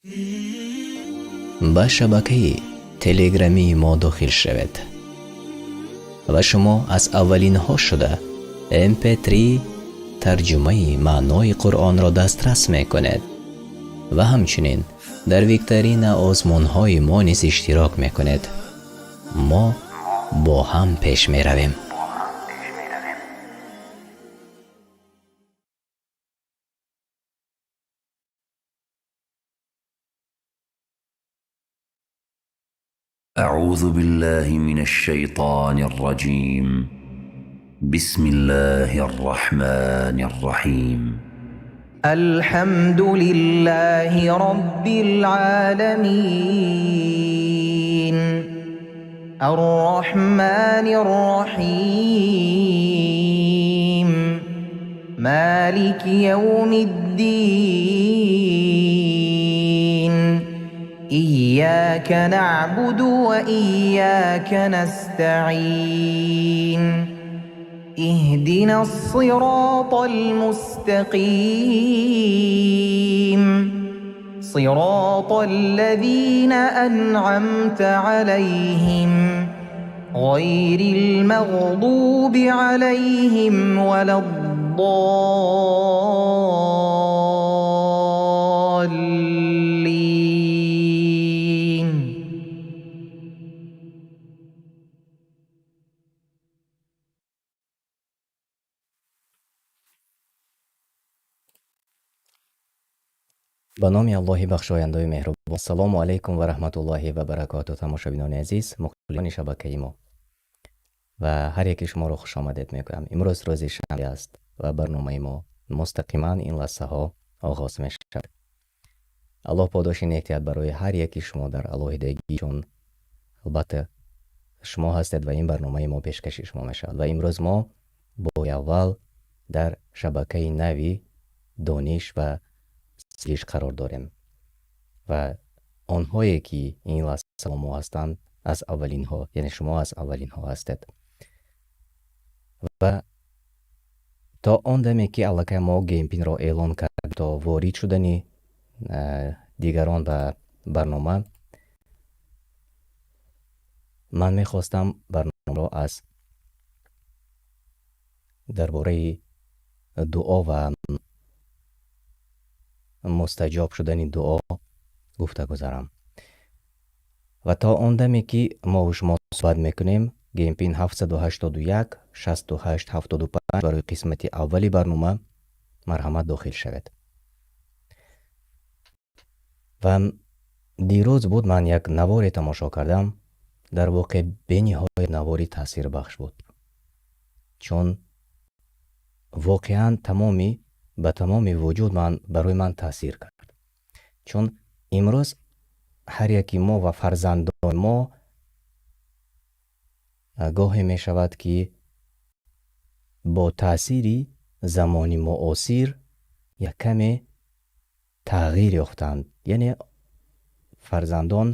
Ба шабакаи телеграмии мо дохил шавед ва шумо аз аввалинҳо шуда mp3 тарҷумаи маънои Қуръонро дастрас мекунед ва ҳамчунин дар викторина озмунҳои мо низ иштирок мекунед. Мо бо ҳам пеш меравем. أعوذ بالله من الشيطان الرجيم. بسم الله الرحمن الرحيم. الحمد لله رب العالمين، الرحمن الرحيم، مالك يوم الدين، إياك نعبد وإياك نستعين، اهدنا الصراط المستقيم، صراط الذين أنعمت عليهم، غير المغضوب عليهم ولا الضالين. Ба номи Аллоҳи бахшояндаю меҳрубон. Ассалому алайкум ва раҳматуллоҳи ва баракоту. Тамошобинони азиз, мухлисони шабакаи мо ва ҳар яки шуморо хушомадед мегӯям. Имрӯз рӯзи шанбе аст ва барномаи мо мустақиман ин лаҳзаҳо оғоз мешавад. Аллоҳ подоши нек диҳад барои ҳар яки шумо дар алоҳидагӣ, чун албатта шумо ҳастед ва ин барномаи мо пешкаши шумо мешавад. Ва имрӯз мо бори аввал дар шабакаи нави дониш ва санҷиш қарор дорем ва онҳое ки ин лаҳза бо мо ҳастанд, аз аввалинҳо, яъне шумо аз аввалинҳо ҳастед. Ва то он даме ки аллакай мо game pin ро эълон кардем, то ворид шудани дигарон ба барнома, ман мехостам барномаро аз дар бораи дуо ва мустаҷоб шудани дуо гуфта гузарам. Ва то он даме ки мову шумо суҳбат мекунем, game pin 781 68 75 барои қисмати аввали барнома марҳамат дохил шавед. Ва дирӯз буд, ман як наворе тамошо кардам. Дар воқеъ бениҳоят навори таъсирбахш буд, чун воқеан тамоми ба тамоми вуҷуд ман барои ман таъсир кард, чун имрӯз ҳар яки мо ва фарзандони мо гоҳе мешавад, ки бо таъсири замони муосир як каме тағйир ёфтанд. Яъне фарзандон,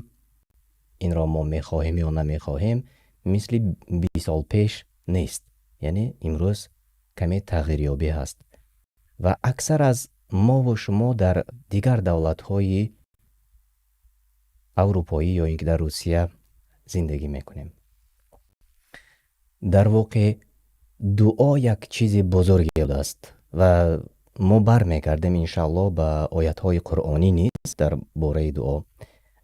инро мо мехоҳем ё намехоҳем, мисли 20 сол пеш нест. Яъне имрӯз каме тағйирёбӣ ҳаст ва аксар аз мову шумо дар дигар давлатҳои аврупоӣ ё ин ки дар Русия зиндагӣ мекунем. Дар воқеъ дуо як чизи бузурге аст ва мо бармегардем, иншааллоҳ, ба оятҳои қуръонӣ низ дар бораи дуо.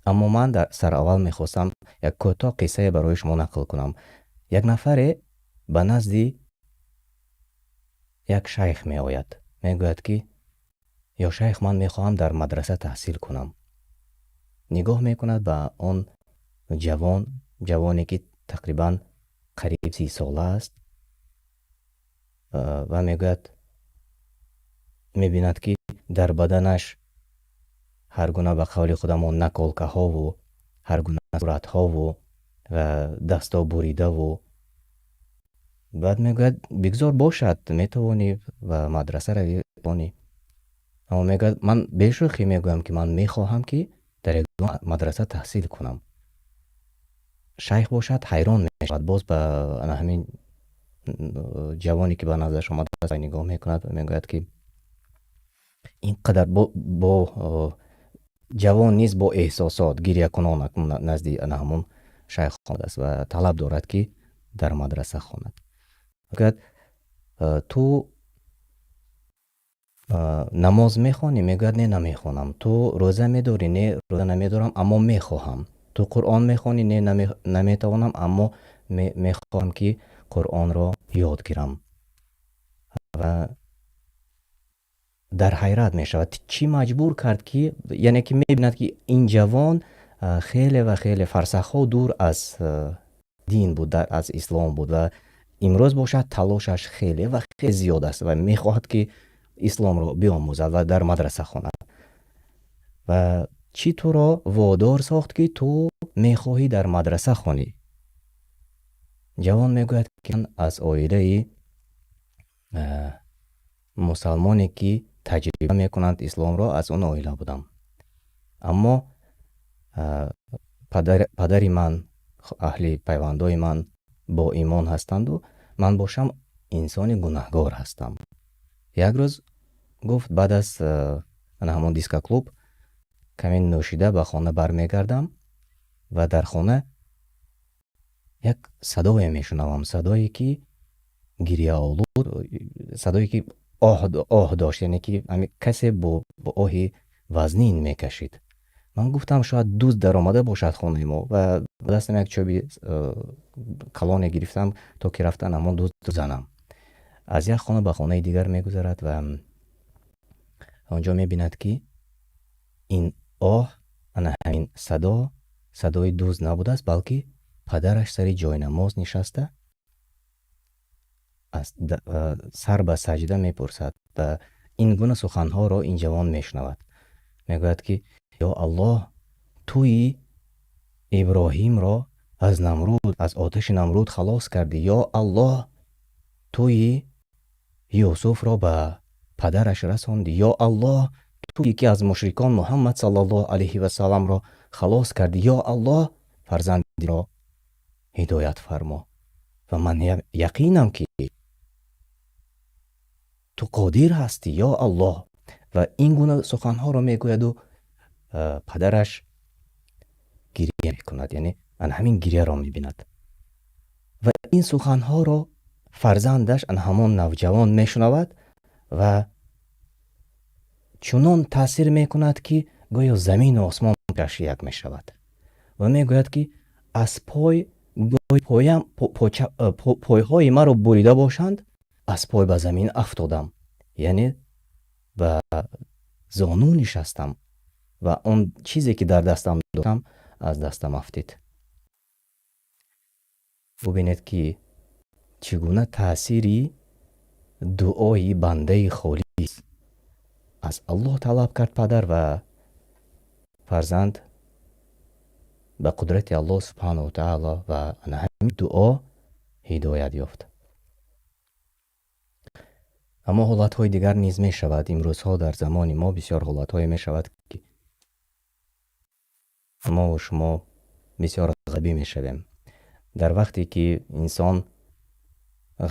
Аммо ман дар сараввал мехостам як кӯтоҳ қиссае барои шумо нақл кунам. Як нафаре ба назди як шайх меояд, мегӯяд, ки ё шайх, ман мехоҳам дар мадраса таҳсил кунам. Нигоҳ мекунад ба он ҷавон, ҷавоне ки тақрибан қариб 30 сола аст, ва мегӯяд, мебинад, ки дар баданаш ҳар гуна, ба қавли худамон, наколка ҳову ҳар гуна суратҳову ва дасто буридаву. Баъд мегӯяд: бигзор бошад, метавонӣ ба мадраса равӣ. Аммо мегӯяд: ман бешӯхӣ мегӯям, ки ман мехоҳам, ки дар як мадраса таҳсил кунам. Шайх бошад, ҳайрон мешавад. Боз ба ҳамин ҷавоне, ки ба наздаш омадааст, нигоҳ мекунад ва мегӯяд, ки ин қадар бо Ҷавон низ бо эҳсосот гирякунон назди ана ҳамон шайх омадааст ва талаб дорад, ки дар мадраса хонад. Мегӯяд: «Ту намоз мехонӣ?» Мегӯяд: «Не, намехонам». «Ту рӯза медорӣ?» «Не, рӯза намедорам, аммо мехоҳам». «Ту Қуръон мехонӣ?» «Не, наметавонам, аммо мехоҳам, ки Қуръонро ёд гирам». Ва дар ҳайрат мешавад, чӣ маҷбур кард, ки, яъне ки мебинад, ки ин ҷавон хеле ва хеле фарсахҳо дур аз дин буд, аз ислом буд ва имрӯз бошад, талошаш хеле ва хеле зиёд аст ва мехоҳад, ки исломро биомӯзад ва дар мадраса хонад. Ва чӣ туро водор сохт, ки ту мехоҳӣ дар мадраса хонӣ? Ҷавон мегӯяд, ки ман аз оилаи мусалмоне, ки таҷриба мекунанд исломро, аз он оила будам, аммо падари ман, аҳли пайвандои ман бо имон ҳастанду ман бошам инсони гунаҳгор ҳастам. Як рӯз, гуфт, баъд аз ана ҳамон дискоклуб каме нӯшида ба хона бармегардам ва дар хона як садое мешунавам, садое ки гиряолуд, садое ки оҳ дошт, яъне ки касе бо оҳи вазнин мекашид. Ман гуфтам, шояд дузд даромада бошад хонаи мо, ва ба дастам як чӯби калоне гирифтам, то ки рафтан ҳамон дузд занам. Аз як хона ба хонаи дигар мегузарад ва онҷо мебинад, ки ин оҳ, ана ҳамин садо садои дузд набудааст, балки падараш сари ҷойнамоз нишаста, сар ба саҷда мепурсад ва ин гуна суханҳоро ин ҷавон мешунавад. Мегӯяд, ки: «Ё Аллоҳ, туи Иброҳимро аз Намруд, аз оташи Намруд халос кардӣ. Ё Аллоҳ, туи Юсуфро ба падараш расондӣ. Ё Аллоҳ, туе ки аз мушрикон Муҳаммад саллаллоҳу алайҳи васалламро халос кардӣ. Ё Аллоҳ, фарзандиро ҳидоят фармо ва ман яқинам, ки ту қодир ҳастӣ, ё Аллоҳ». Ва ин гуна суханҳоро мегӯяду падараш гиря мекунад, яъне ана ҳамин гиряро мебинад. Ва ин суханҳоро фарзандаш, ана ҳамон навҷавон, мешунавад ва чунон таъсир мекунад, ки гӯё замину осмон як мешавад, ва мегӯяд, ки аз пой поям пойҳои маро бурида бошанд, аз пой ба замин афтодам, яъне ба зону нишастам ва он чизе ки дар дастам доштам, аз дастам афтид. Бубинед, ки чӣ гуна таъсири дуои бандаи холис. Аз Аллоҳ талаб кард падар ва фарзанд ба қудрати Аллоҳ субҳанаҳу таъало ва ана ҳамин дуо ҳидоят ёфт. Аммо ҳолатҳои дигар низ мешавад. Имрӯзҳо дар замони мо бисёр ҳолатҳое мешавад, ки мову шумо бисёр ғазабӣ мешавем. Дар вақте ки инсон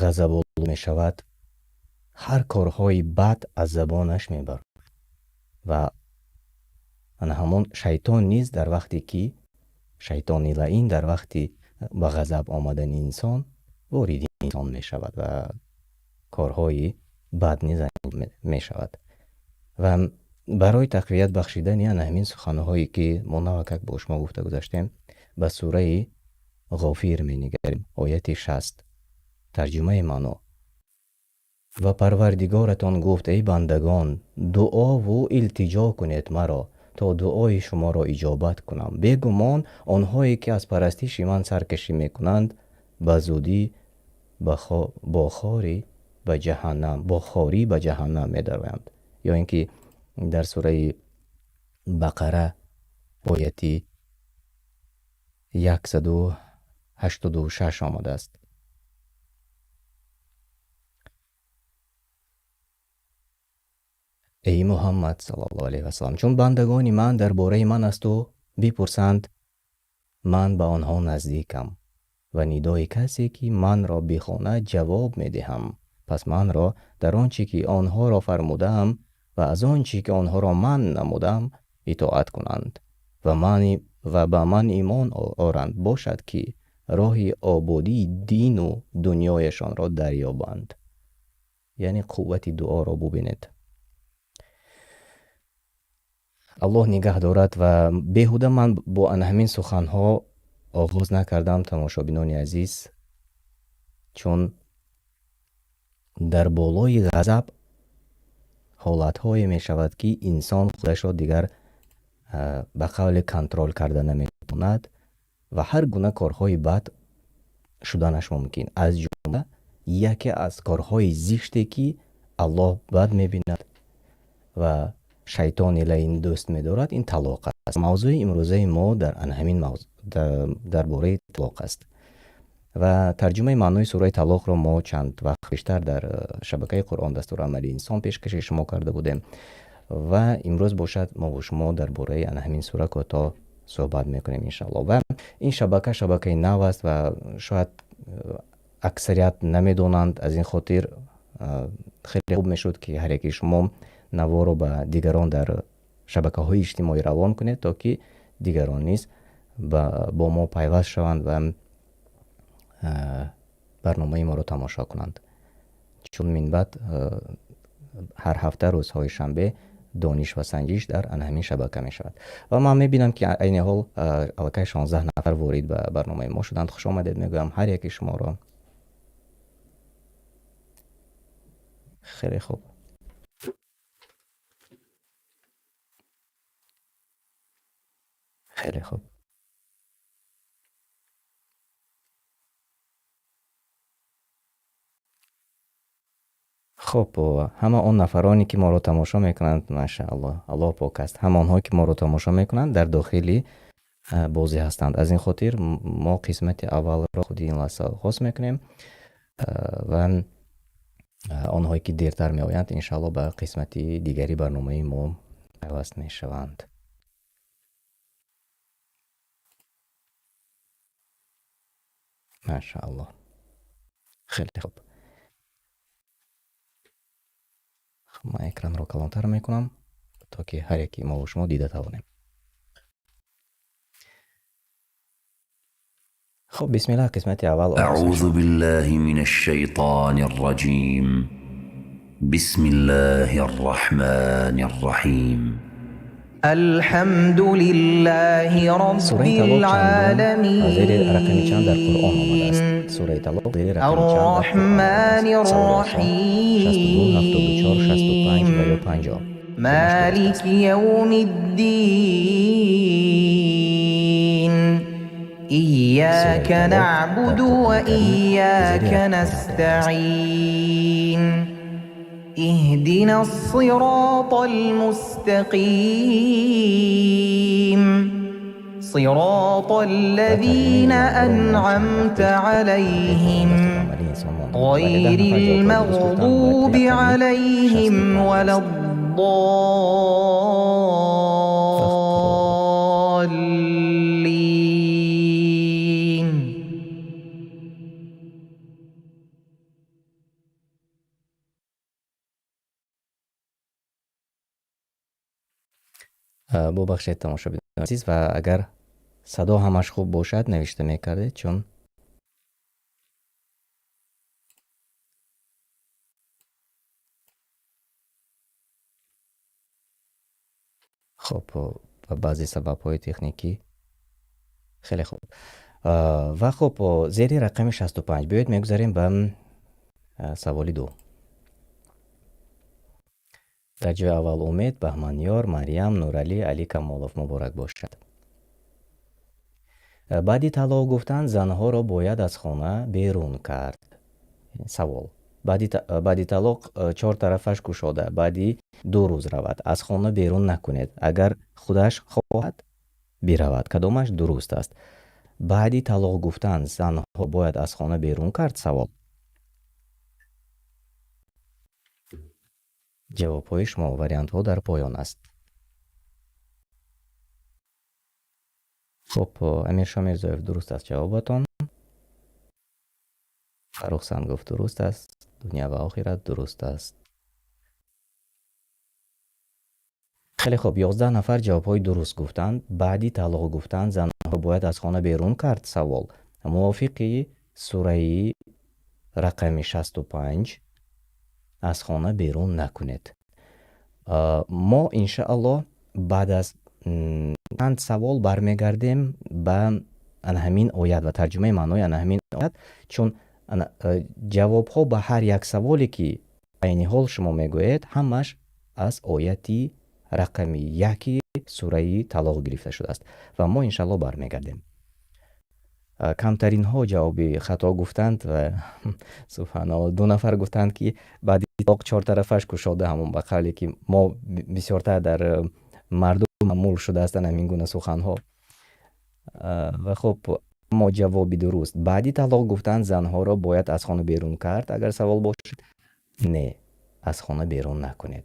ғазаболуд мешавад, ҳар корҳои бад аз забонаш мебарояд ва ана ҳамон шайтон низ, дар вақте ки шайтони лаин дар вақти ба ғазаб омадани инсон вориди инсон мешавад ва корҳои бад низ мешавад. Ва барои тақвият бахшидани ана ҳамин суханҳое, ки мо навакак бо шумо гуфта гузаштем, ба сураи Ғофир менигарем, ояти 60. Тарҷумаи маъно: «Ва Парвардигоратон гуфт: эй бандагон, дуову илтиҷо кунед маро, то дуои шуморо иҷобат кунам. Бегумон, онҳое ки аз парастиши ман саркашӣ мекунанд, ба зудӣ бо хорӣ ба ҷаҳаннам, бо хорӣ ба ҷаҳаннам медароянд». Ё ин ки дар сураи Бақара, ояти 186 омадааст: «Эй Муҳаммад саллаллоҳу алайҳи васаллам, чун бандагони ман дар бораи ман аз ту бипурсанд, ман ба онҳо наздикам ва нидои касе ки манро бихонад, ҷавоб медиҳам. Пас манро дар он чӣ ки онҳоро фармудаам ва аз он чӣ ки онҳоро манъ намудам Итоат кунанд ва ба ман имон оранд, бошад, ки роҳи ободии дину дунёяшонро дарёбанд. Яъне қуввати дуоро бубинед. Аллоҳ нигаҳ дорад ва беҳуда ман бо ана ҳамин суханҳо оғоз накардам, тамошобинони азиз, чун дар болои ғазаб ҳолатҳое мешавад, ки инсон худашро дигар ба қавле контрол карда наметавонад ва ҳар гуна корҳои бад шуданаш мумкин. Аз ҷумла яке аз корҳои зиште, ки Аллоҳ бад мебинад ва шайтони лаин дӯст медорад, ин талоқ аст. Мавзӯи имрӯзаи мо дар ана ҳамин мавзӯ дар бораи талоқ аст. Ва тарҷумаи маънои сураи талоқро мо чанд вақт пештар дар шабакаи Қуръон дастурамали инсон пешкаши шумо карда будем ва имрӯз бошад мо бо шумо дар бораи ана ҳамин сура кӯтоҳ суҳбат мекунем, иншааллоҳ. Ва ин шабака шабакаи нав аст ва шояд аксарият намедонанд, аз ин хотир хеле хуб мешуд, ки ҳар яки шумо наворо ба дигарон дар шабакаҳои иҷтимоӣ равон кунед, то ки дигарон низ бо мо пайваст шаванд ва барномаи моро тамошо кунанд. Чун минбаъд ҳар ҳафта рӯзҳои шанбе дониш ва санҷиш дар ана ҳамин шабака мешавад. Ва ман мебинам, ки айни ҳол аллакай 16 нафар ворид ба барномаи мо шуданд. Хуш омадед мегӯям ҳар яки шуморо. Хеле хуб. Хеле хуб. Хуб, ҳама он нафароне, ки моро тамошо мекунанд, машааллоҳ, Аллоҳ пок аст. Ҳама онҳое, ки моро тамошо мекунанд, дар дохили бозӣ ҳастанд. Аз ин хотир мо қисмати аввалро худи ин лаҳза оғоз мекунем ва онҳое, ки дертар меоянд, иншааллоҳ ба қисмати дигари барномаи мо пайваст мешаванд. Машааллоҳ. Хеле хуб. Ман экранро калонтар мекунам, то ки ҳар яки мо шумо дида тавонем. Хуб, бисмиллаҳ, қисмати аввал оғоз أعوذ мешавад. بالله من الشيطان الرجيم. بسم الله الرحمن الرحيم. الحمد لله رب Сураи талоқ чандум зери рақами чанд дар Қуръон омадааст? العالمين. Сураи талоқ зери рақами чанд дар Қуръон الرحمن омадааст? Саволи осон: 62, 74, 65 ва ё الرحيم. 50. Кадомаш дуруст مالك аст? يوم الدين. Сураи إياك талоқ дар نعبد Қуръони Карим зери وإياك рақами чанд омадааст? نستعين. اهدنا الصراط المستقيم. صراط Ва тарҷумаи الذين маъноро мо чанд вақт أنعمت пеш дар шабакаи Қуръон عليهم дастурамали инсон монда будем. Вале غير 10 нафар ҷавобҳои дуруст гуфтанд ва المغضوب рақами عليهم 65 ولا аст. Ва хуб. الضالين. Бубахшед, тамошобинони азиз, ва агар садо ҳамаш хуб бошад, навишта мекардед, чун хуб, ба баъзе сабабҳои техникӣ. Хеле хуб. Ва хуб, зери рақами 65 биёед мегузарем ба саволи ду. Дар ҷои аввал Умед, Баҳманёр, Марьям, Нуралӣ, Али Камолов, муборак бошад. Баъди талоқ гуфтан занҳоро бояд аз хона берун кард. Савол. Баъди талоқ чор тарафаш кушода, баъди 2 рӯз равад. Аз хона берун накунед. Агар худаш хоҳад, биравад. Кадомаш дуруст аст? Баъди талоқ гуфтан занҳо бояд аз хона берун кард? Савол. Ҷавобҳои шумо, вариантҳо дар поён аст. Хуб, Амиршо Мирзоев, дуруст аст ҷавобатон. Фаррух Сангов, дуруст аст. Дунё ва охират дуруст аст. Хеле хуб, 11 нафар ҷавобҳои дуруст гуфтанд. Баъди талоқ гуфтан занҳоро бояд аз хона берун кард? Савол. Мувофиқи сураи рақами 65 аз хона берун накунед. Мо иншааллоҳ баъд аз чанд савол бармегардем ба ана ҳамин оят ва тарҷумаи маънои ана ҳамин оят, чун ҷавобҳо ба ҳар як саволе, ки айни ҳол шумо мегӯед, ҳамаш аз ояти рақами 1 сураи Талоқ гирифта шудааст ва мо иншааллоҳ бармегардем. Камтаринҳо ҷавоби хато гуфтанд ва субҳаналлоҳ, 2 нафар гуфтанд, ки баъди талоқ чор тарафаш кушода, ҳамон ба қавле ки мо бисёртар дар мардум маъмул шудаастанд ҳамин гуна суханҳо. Ва хуб, мо ҷавоби дуруст. Баъди талоқ гуфтан занҳоро бояд аз хона берун кард, агар савол бошад? Не, аз хона берун накунед.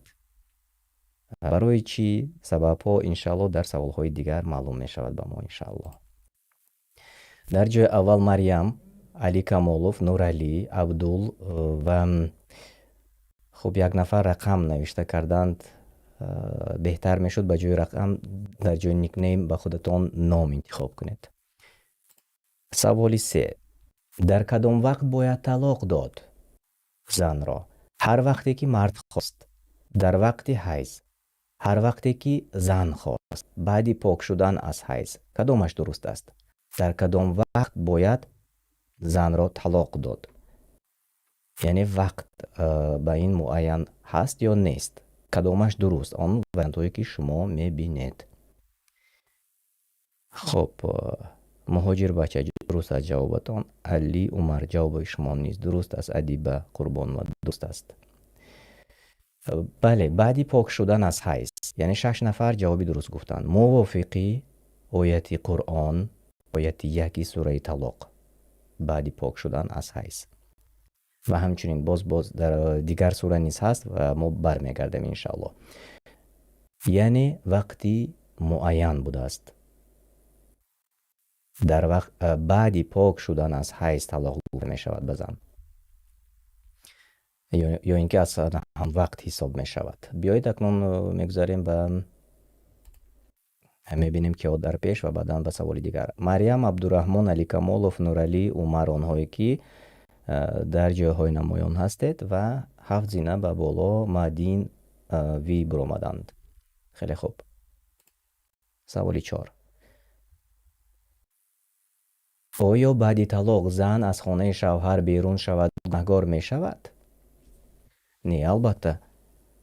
Барои чӣ? Сабабҳо иншааллоҳ дар саволҳои дигар маълум мешавад ба мо иншааллоҳ. Дар ҷои аввал Марьям, Али Камолов, Нуралӣ, Абдул ва хуб як нафар рақам навишта карданд. Беҳтар мешуд ба ҷои рақам дар ҷои никнейм ба худатон ном интихоб кунед. Саволи 3. Дар кадом вақт бояд талоқ дод занро? Ҳар вақте ки мард хост, дар вақти ҳайз, ҳар вақте ки зан хост, баъди пок шудан аз ҳайз. Кадомаш дуруст аст? Дар кадом вақт бояд занро талоқ дод? Яъне вақт ба ин муайян ҳаст ё нест? Кадомаш дуруст? Он вариантҳое ки шумо мебинед. Хуб, муҳоҷир бача, дуруст аст ҷавобатон. Али Умар, ҷавоби шумо низ дуруст аст. Адиба Қурбонова, дуруст аст. Бале, баъди пок шудан аз ҳайз, яъне 6 нафар ҷавоби дуруст гуфтанд. Мувофиқи ояти Қуръон, ояти 1 сураи Талоқ, баъди пок шудан аз ҳайз. Ва ҳамчунин боз дар дигар сура низ ҳаст ва мо бармегардем иншааллоҳ. Яъне вақти муайян будааст. Дар вақт баъди пок шудан аз ҳайз талоқ гуфта мешавад ба зан. Ё ин ки аз ҳам вақт ҳисоб мешавад. Биёед акнун мегузарем ба мебинем ки дар пеш ва баъдан ба саволи дигар. Марьям, Абдураҳмон, Али Камолов, Нуралӣ, Умар, онҳое ки дар ҷойҳои намоён ҳастед ва 7 зина ба боло Мадин Ви буромаданд. Хеле хуб. Саволи 4. Оё баъди талоқ зан аз хонаи шавҳар берун шавад гунаҳгор мешавад? Не, албатта.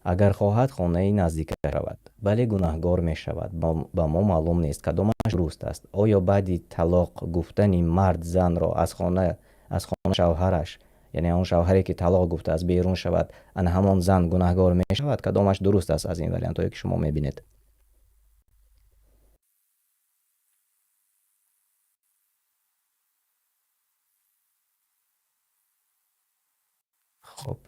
Агар хоҳад хонаи наздика равад, бале гунаҳгор мешавад. Ба мо маълум нест кадомаш дуруст аст. Оё баъди талоқ гуфтани мард занро аз хона шавҳараш, яъне он шавҳаре ки талоқ гуфтааст, берун шавад, ана ҳамон зан гунаҳгор мешавад? Кадомаш дуруст аст аз ин вариантҳое ки шумо мебинед? Хуб,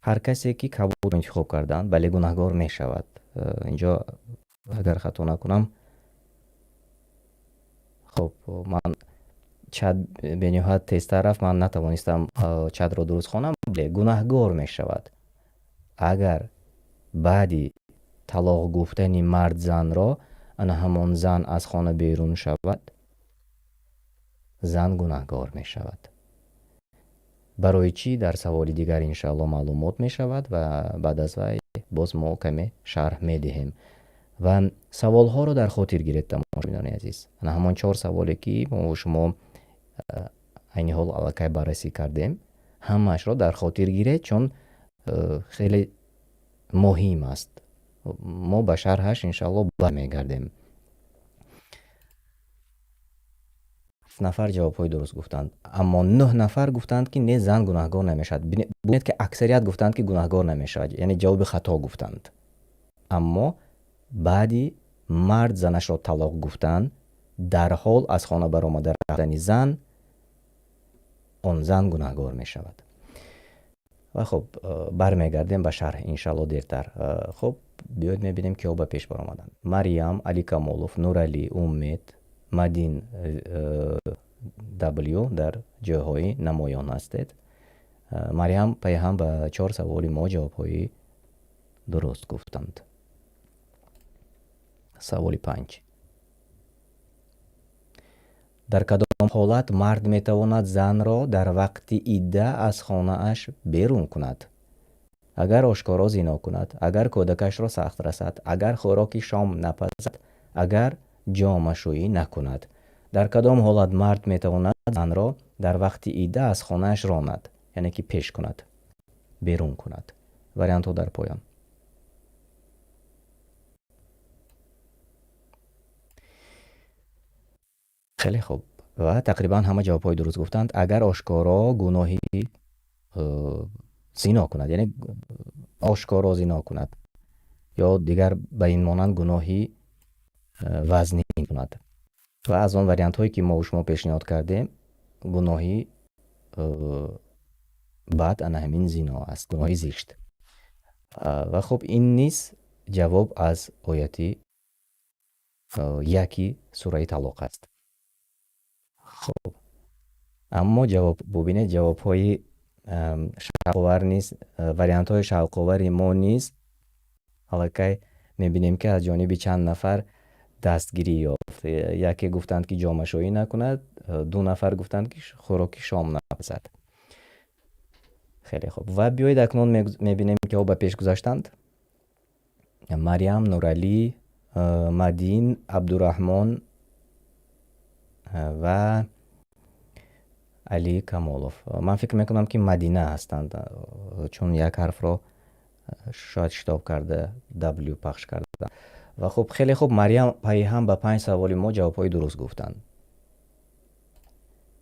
ҳар касе ки кабудро интихоб карданд, бале гунаҳгор мешавад. Инҷо агар хато накунам, хуб, ман чат бениҳоят тезтар рафт, ман натавонистам чатро дуруст хонам. Бале гунаҳгор мешавад. Агар баъди талоқ гуфтани мард занро ана ҳамон зан аз хона берун шавад, зан гунаҳгор мешавад. Барои чӣ дар саволи дигар иншааллоҳ маълумот мешавад ва баъд аз вай боз мо каме шарҳ медиҳем. Ва саволҳоро дар хотир гиред, тамошобинони азиз. Ана ҳамон 4 саволе ки мо шумо айни ҳол аллакай баррасӣ кардем, ҳамаашро дар хотир гиред, чун хеле муҳим аст. Мо ба шарҳаш иншааллоҳ бармегардем. 7 нафар ҷавобҳои дуруст гуфтанд, аммо 9 нафар гуфтанд, ки не, зан гунаҳгор намешавад. Бинед ки аксарият гуфтанд, ки гунаҳгор намешавад, яъне ҷавоби хато гуфтанд. Аммо баъди мард занашро талоқ гуфтан, дарҳол аз хона баромада рафтани зан, он зан гунаҳгор мешавад. Ва хуб, бармегардем ба шарҳ иншааллоҳ дертар. Хуб, биёед мебинем киҳо ба пеш баромаданд. Марьям, Али Камолов, Нуралӣ, Умед, Мадин W дар ҷойҳои намоён ҳастед. Марьям пайҳам ба 4 саволи мо ҷавобҳои дуруст гуфтанд. Саволи панҷ: дар кадом ҳолат мард метавонад занро дар вақти идда аз хонааш берун кунад? Агар ошкоро зино кунад, агар кӯдакашро сахт расад, агар хӯроки шом напазад, агар ҷомашӯӣ накунад. Дар кадом ҳолат мард метавонад занро дар вақти идда аз хонааш ронад, яъне ки пеш кунад, берун кунад? Вариантҳо дар поён. Хеле хуб, ва тақрибан ҳама ҷавобҳои дуруст гуфтанд. Агар ошкоро гуноҳи зино кунад, яъне ошкоро зино кунад ё дигар ба ин монанд гуноҳи вазнин кунад. Ва аз он вариантҳое, ки мо шумо пешниҳод кардем, гуноҳи бад ана ҳамин зино аст, гуноҳи зишт. Ва хуб, ин низ ҷавоб аз ояти яки сураи Талоқ аст. Хуб, аммо ҷавоб бубинед, ҷавобҳои шавқовар низ, вариантҳои шавқовари мо низ аллакай мебинем, ки аз ҷониби чанд нафар дастгирӣ ёфт. Яке гуфтанд, ки ҷомашӯӣ накунад, ду нафар гуфтанд, ки хӯроки шом напазад. Хеле хуб, ва биёед, акнун мебинем, киҳо ба пеш гузаштанд: Марьям, Нуралӣ, Мадин, Абдураҳмон ва Али Камолов. Ман фикр мекунам, ки Мадина ҳастанд, чун як ҳарфро шояд шитоб карда w пахш карда. Ва хуб, хеле хуб, Марьям пайҳам ба панҷ саволи мо ҷавобҳои дуруст гуфтанд.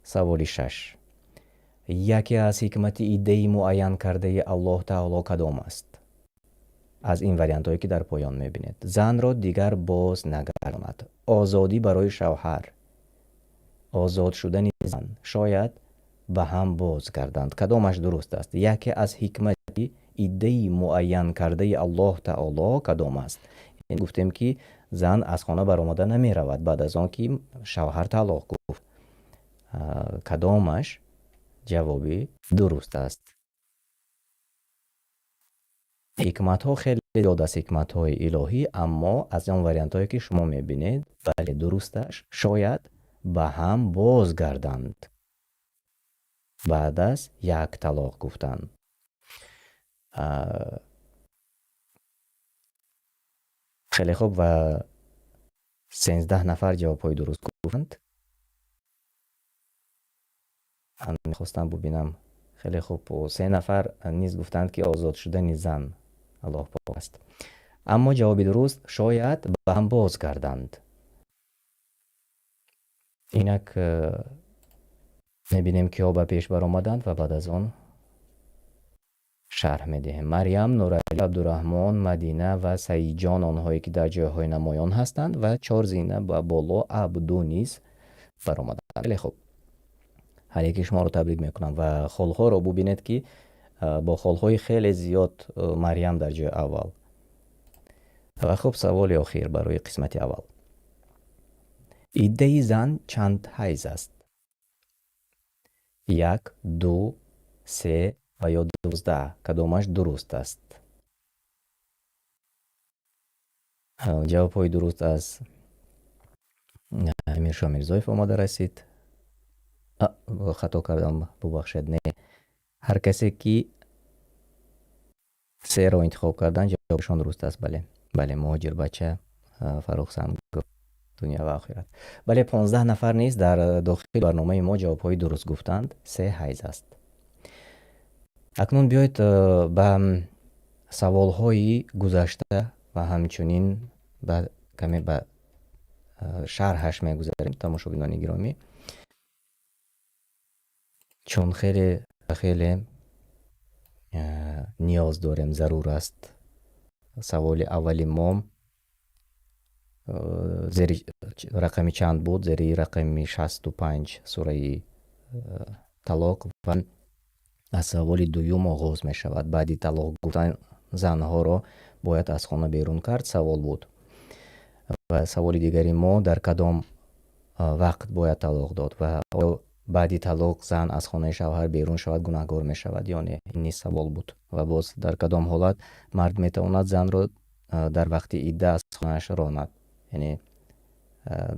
Саволи шаш: яке аз ҳикмати иддаи муайян кардаи Аллоҳ Таоло кадом аст аз ин вариантҳое, ки дар поён мебинед? Занро дигар боз нагардонад, озодӣ барои шавҳар, озод шудани зан, шояд ба ҳам боз гарданд. Кадомаш дуруст аст? Яке аз ҳикмати иддаи муайян кардаи Аллоҳ Таоло кадом аст? Гуфтем, ки зан аз хона баромада намеравад баъд аз он ки шавҳар талоқ гуфт. Кадомаш ҷавоби дуруст аст? Ҳикматҳо хеле зиёд аст, ҳикматҳои илоҳӣ, аммо аз он вариантҳое, ки шумо мебинед, бале, дурусташ шояд ба ҳам бозгарданд баъд аз як талоқ гуфтан. Хеле хуб, ва 13 нафар ҷавобҳои дуруст гуфтанд. Ман мехостам бубинам. Хеле хуб, се нафар низ гуфтанд, ки озод шудани зан, Аллоҳ пок аст, аммо ҷавоби дуруст шояд ба ҳам боз гарданд. Инак мебинем, киҳо ба пеш баромаданд, ва баъд аз он шарҳ медиҳем. Марьям, Нуралӣ, Абдураҳмон, Мадина ва Саидҷон, онҳое, ки дар ҷойҳои намоён ҳастанд, ва чор зина ба боло Абду низ баромаданд. Хеле хуб, ҳар яки шуморо табрик мекунам ва холҳоро бубинед, ки бо холҳои хеле зиёд Марьям дар ҷои аввал. Ва хуб, саволи охир барои қисмати аввал: иддаи зан чанд ҳайз аст? Як, ду, се ва ё 12. Кадомаш дуруст аст? Ҷавобҳои дуруст аз Амиршо Мирзоев омада расид. Хато кардам, бубахшед, не, ҳар касе, ки серо интихоб кардан, ҷавобшон дуруст аст. Бале, бале, муҳоҷирбача, Фаррух Сангов, дунё ва охират. Бале, 15 нафар низ дар дохили барномаи мо ҷавобҳои дуруст гуфтанд: се ҳайз аст. Акнун биёед, ба саволҳои гузашта ва ҳамчунин ба каме ба шарҳаш мегузарем, тамошобинони гиромӣ, чун хеле хеле ниёз дорем, зарур аст. Саволи аввали мо зери рақами чанд буд? Зери рақами 65 сураи Талоқ ва аз саволи дуюм оғоз мешавад. Баъди талоқ гуфтан занҳоро бояд аз хона берун кард, савол буд. Ва саволи дигари мо: дар кадом вақт бояд талоқ дод ва оё баъди талоқ зан аз хонаи шавҳар берун шавад, гунаҳгор мешавад ё не? Ин низ савол буд. Ва боз дар кадом ҳолат мард метавонад занро дар вақти идда аз хонааш ронад? Яъне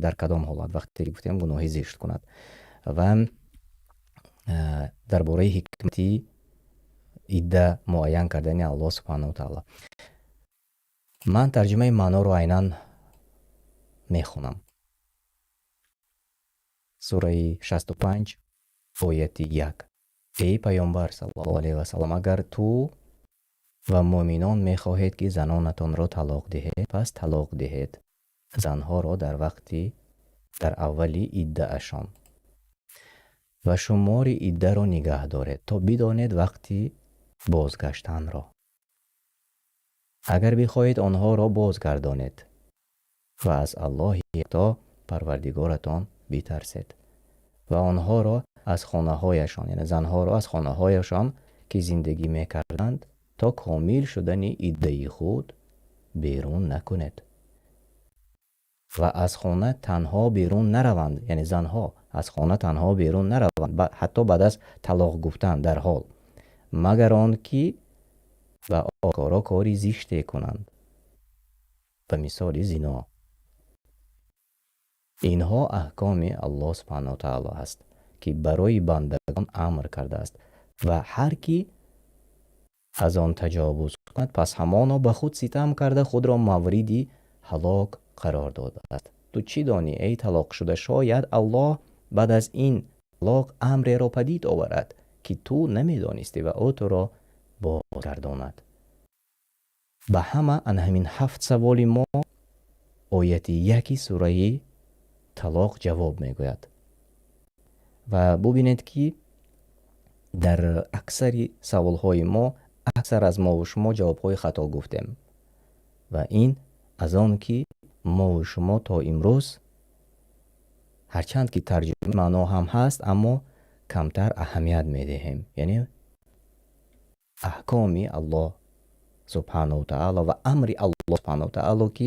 дар кадом ҳолат, вақте ки гуфтем, гуноҳи зишт кунад, ва дар бораи ҳикмати идда муайян кардани Аллоҳ субҳанаҳу таала. Ман тарҷумаи маъноро айнан мехонам. Сураи 65, ояти 1. Эй Паёмбар саллаллоҳу алайҳи васаллам, агар ту ва муъминон мехоҳед, ки занонатонро талоқ диҳед, пас талоқ диҳед занҳоро дар вақти дар аввали иддаашон ва шумори иддаро нигаҳ доред, то бидонед вақти бозгаштанро. Агар бихоҳед, онҳоро бозгардонед ва аз Аллоҳи Якто Парвардигоратон битарсед ва онҳоро аз хонаҳояшон, яъне занҳоро аз хонаҳояшон, ки зиндагӣ мекарданд, то комил шудани иддаи худ берун накунед ва аз хона танҳо берун нараванд, яъне занҳо аз хона танҳо берун нараванд, ҳатто баъд аз талоқ гуфтан дар ҳол, магар он ки ба ошкоро кори зиште кунанд, ба мисоли зино. Инҳо аҳкоми Аллоҳ субҳанаҳу таъало аст, ки барои бандагон амр кардааст, ва ҳар кӣ аз он таҷовуз кунад, пас ҳамоно ба худ ситам карда, худро мавриди ҳалок қарор додааст. Ту чӣ донӣ, эй талоқшуда, шояд Аллоҳ баъд аз ин талоқ амреро падид оварад, ки ту намедонистӣ, ва ӯ туро бозгардонад. Ба ҳама ана ҳамин ҳафт саволи мо ояти 1-и сураи Талоқ ҷавоб мегӯяд. Ва бубинед, ки дар аксари саволҳои мо аксар аз мову шумо ҷавобҳои хато гуфтем, ва ин аз он ки мову шумо то имрӯз, ҳарчанд ки тарҷумаи маъно ҳам ҳаст, аммо камтар аҳамият медиҳем, яъне аҳкоми Аллоҳ субҳанаҳу таъало ва амри Аллоҳ субҳанаҳу таъало, ки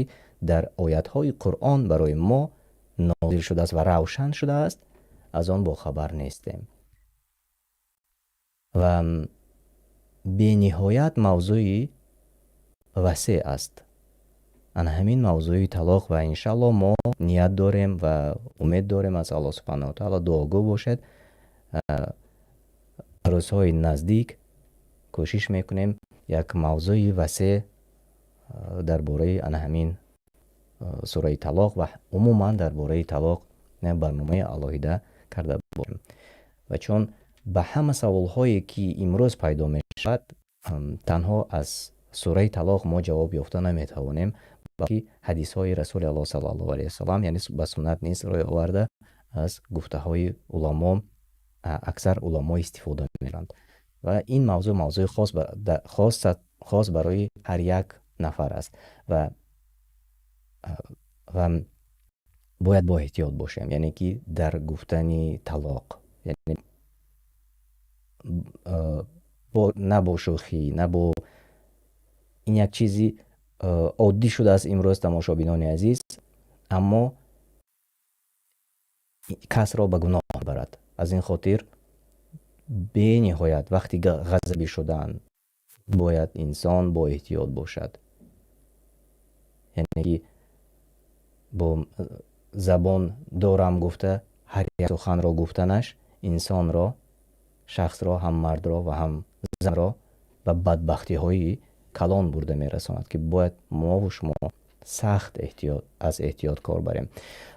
дар оятҳои Қуръон барои мо нозил шудааст ва равшан шудааст, аз он бохабар нестем. Ва бениҳоят мавзӯи васеъ аст ана ҳамин мавзӯи талоқ, ва иншааллоҳ мо ният дорем ва умед дорем аз Аллоҳ субҳанаҳу таъало, дуогӯ бошед, рӯзҳои наздик кӯшиш мекунем як мавзӯи васеъ дар бораи ана ҳамин сураи Талоқ ва умуман дар бораи талоқ барномаи алоҳида карда бошем. Ва чун ба ҳама саволҳое, ки имрӯз пайдо мешавад, танҳо аз сураи Талоқ мо ҷавоб ёфта наметавонем, балки ҳадисҳои Расули Аллоҳ саллаллоҳу алайҳи васаллам, яъне ба суннат низ рӯй оварда, аз гуфтаҳои уламо, аксар уламо истифода мебаранд. Ва ин мавзӯъ мавзӯи хос барои ҳар як нафар аст ва бояд бо эҳтиёт бошем, яъне ки дар гуфтани талоқ, яъне на бо шӯхӣ, на бо ин як чизи оддӣ шудааст имрӯз, тамошобинони азиз, аммо касро ба гуноҳ мебарад. Аз ин хотир бениҳоят вақти ғазабӣ шудан бояд инсон бо эҳтиёт бошад, яъне ки бо забон дорам гуфта ҳар як суханро гуфтанаш инсонро, шахсро, ҳам мардро ва ҳам занро ба бадбахтиҳои калон бурда мерасонад, ки бояд мову шумо сахт эҳтиёт, аз эҳтиёт кор барем.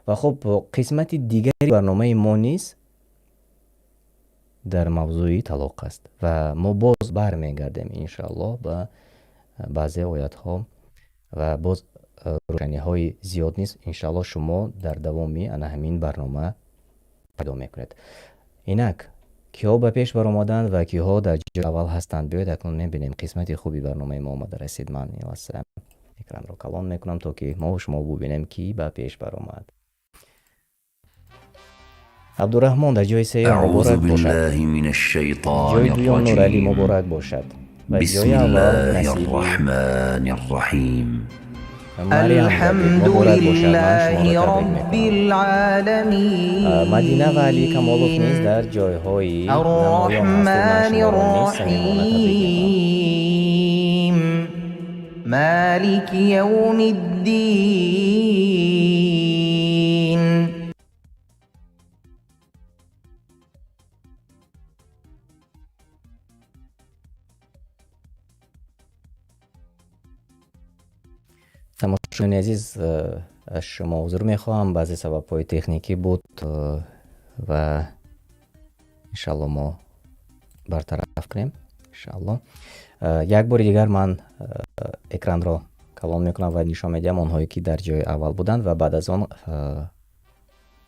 Ва хуб, қисмати дигари барномаи мо низ дар мавзӯи талоқ аст ва мо боз бармегардем, иншоаллоҳ, ба баъзе оятҳо ва боз рӯшаниҳои зиёд низ, иншоаллоҳ, шумо дар давоми ана ҳамин барнома пайдо мекунед. Инак, киҳо ба пеш баромаданд ва киҳо дар ҷои аввал ҳастанд, биёед акнун мебинем. Қисмати хуби барномаи мо омада расид. Ман ин лаҳза экранро калон мекунам, то ки мо шумо бубинем, кӣ ба пеш баромад. Абдураҳмон дар ҷои сеюм, муборак бошад. Ҷои дуюм Нуралӣ, муборак бошад, ва ҷои аввал насиби Марьям гардид, муборак бошад, ман шуморо табрик мекунам. Мадина ва Али Камолов низ дар ҷойҳои намоён ҳастед, ман шуморо низ самимона табрик мекунам. مالك يوم الدين. Тамошобинони азиз, аз шумо узр мехоҳам, баъзе сабабҳои техникӣ буд ва иншалло мо бартараф кунем, иншалло. Як бори дигар ман экранро калон мекунам ва нишон медиҳам онҳое ки дар ҷои аввал буданд ва баъд аз он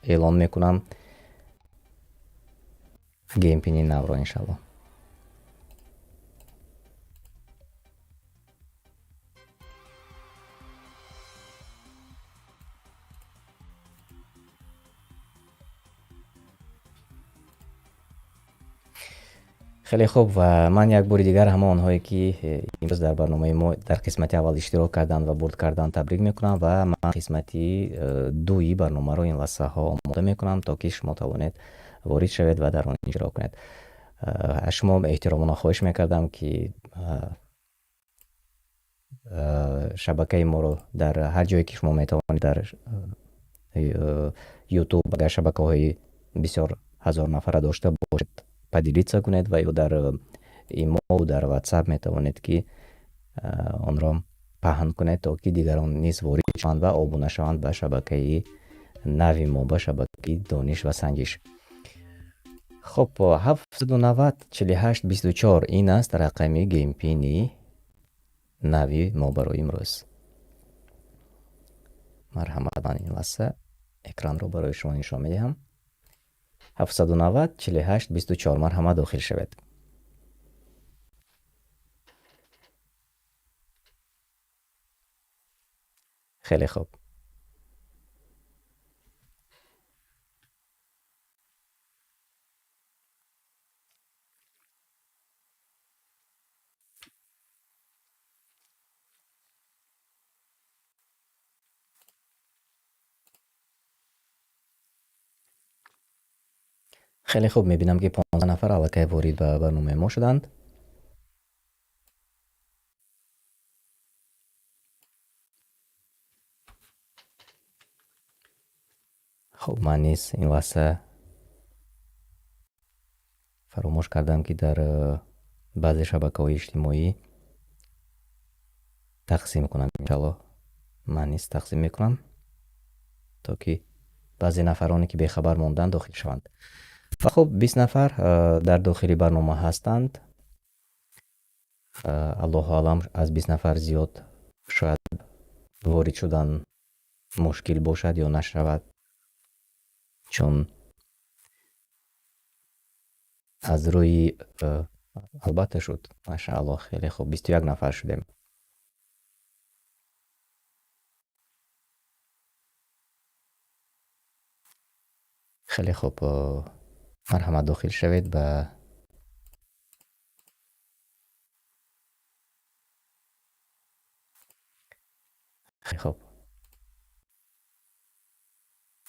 эълон мекунам геймпини навро, иншалло. Хеле хуб, ва ман як бори дигар ҳама онҳое ки имрӯз дар барномаи мо дар қисмати аввал иштирок карданд ва бурд карданд табрик мекунам ва ман қисмати дуи барномаро ин лаҳзаҳо омода мекунам, то ки шумо тавонед ворид шавед ва дар он иштирок кунед. Аз шумо эҳтиромона хоҳиш мекардам, ки шабакаи моро дар ҳар ҷое ки шумо метавонед, дар YouTube, агар шабакаҳои бисёр ҳазор нафара дошта бошед, поделиться кунед ва ё дар имо, дар WhatsApp метавонед ки онро паҳн кунед, то ки дигарон низ ворид шаванд ва обуна шаванд ба шабакаи нави мо, ба шабакаи Дониш ва Санҷиш. Хуб, 790 48 24 ин аст рақами геймпини нави мо барои имрӯз. Марҳамат, ман ин лаҳза экранро барои шумо нишон медиҳам. 790 48 24, марҳамат, дохил шавед. Хеле хуб. Хеле хуб, мебинам ки 15 нафар аллакай ворид ба барномаи мо шуданд. Хуб, ман низ ин лаҳза фаромӯш кардам, ки дар баъзе шабакаҳои иҷтимоӣ тақсим кунам. Иншаллоҳ, ман низ тақсим мекунам, то ки баъзе нафароне ки бехабар монданд дохил шаванд. Ва хуб, 20 нафар дар дохили барнома ҳастанд. Аллоҳу аълам, аз 20 нафар зиёд шояд ворид шудан мушкил бошад ё нашавад, чун аз рӯи албатта шуд, машааллоҳ, хеле хуб, 21 нафар шудем. Хеле хуб, марҳамат, дохил шавед ба хеле хуб.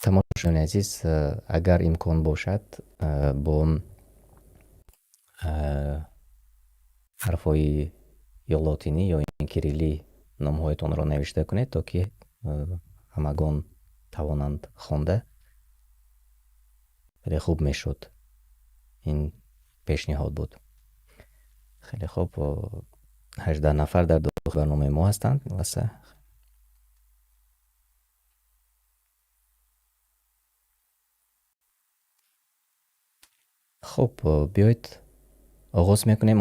Тамошобинони азиз, агар имкон бошад, бо ҳарфҳои ё лотинӣ ё ин кириллӣ номҳоятонро навишта кунед, то ки ҳамагон тавонанд хонда. Хеле хуб мешуд. Ин пешниҳод буд. Хеле хуб, 18 нафар дар дохили барномаи мо ҳастанд. Лаҳза. Хуб, биёед оғоз мекунем.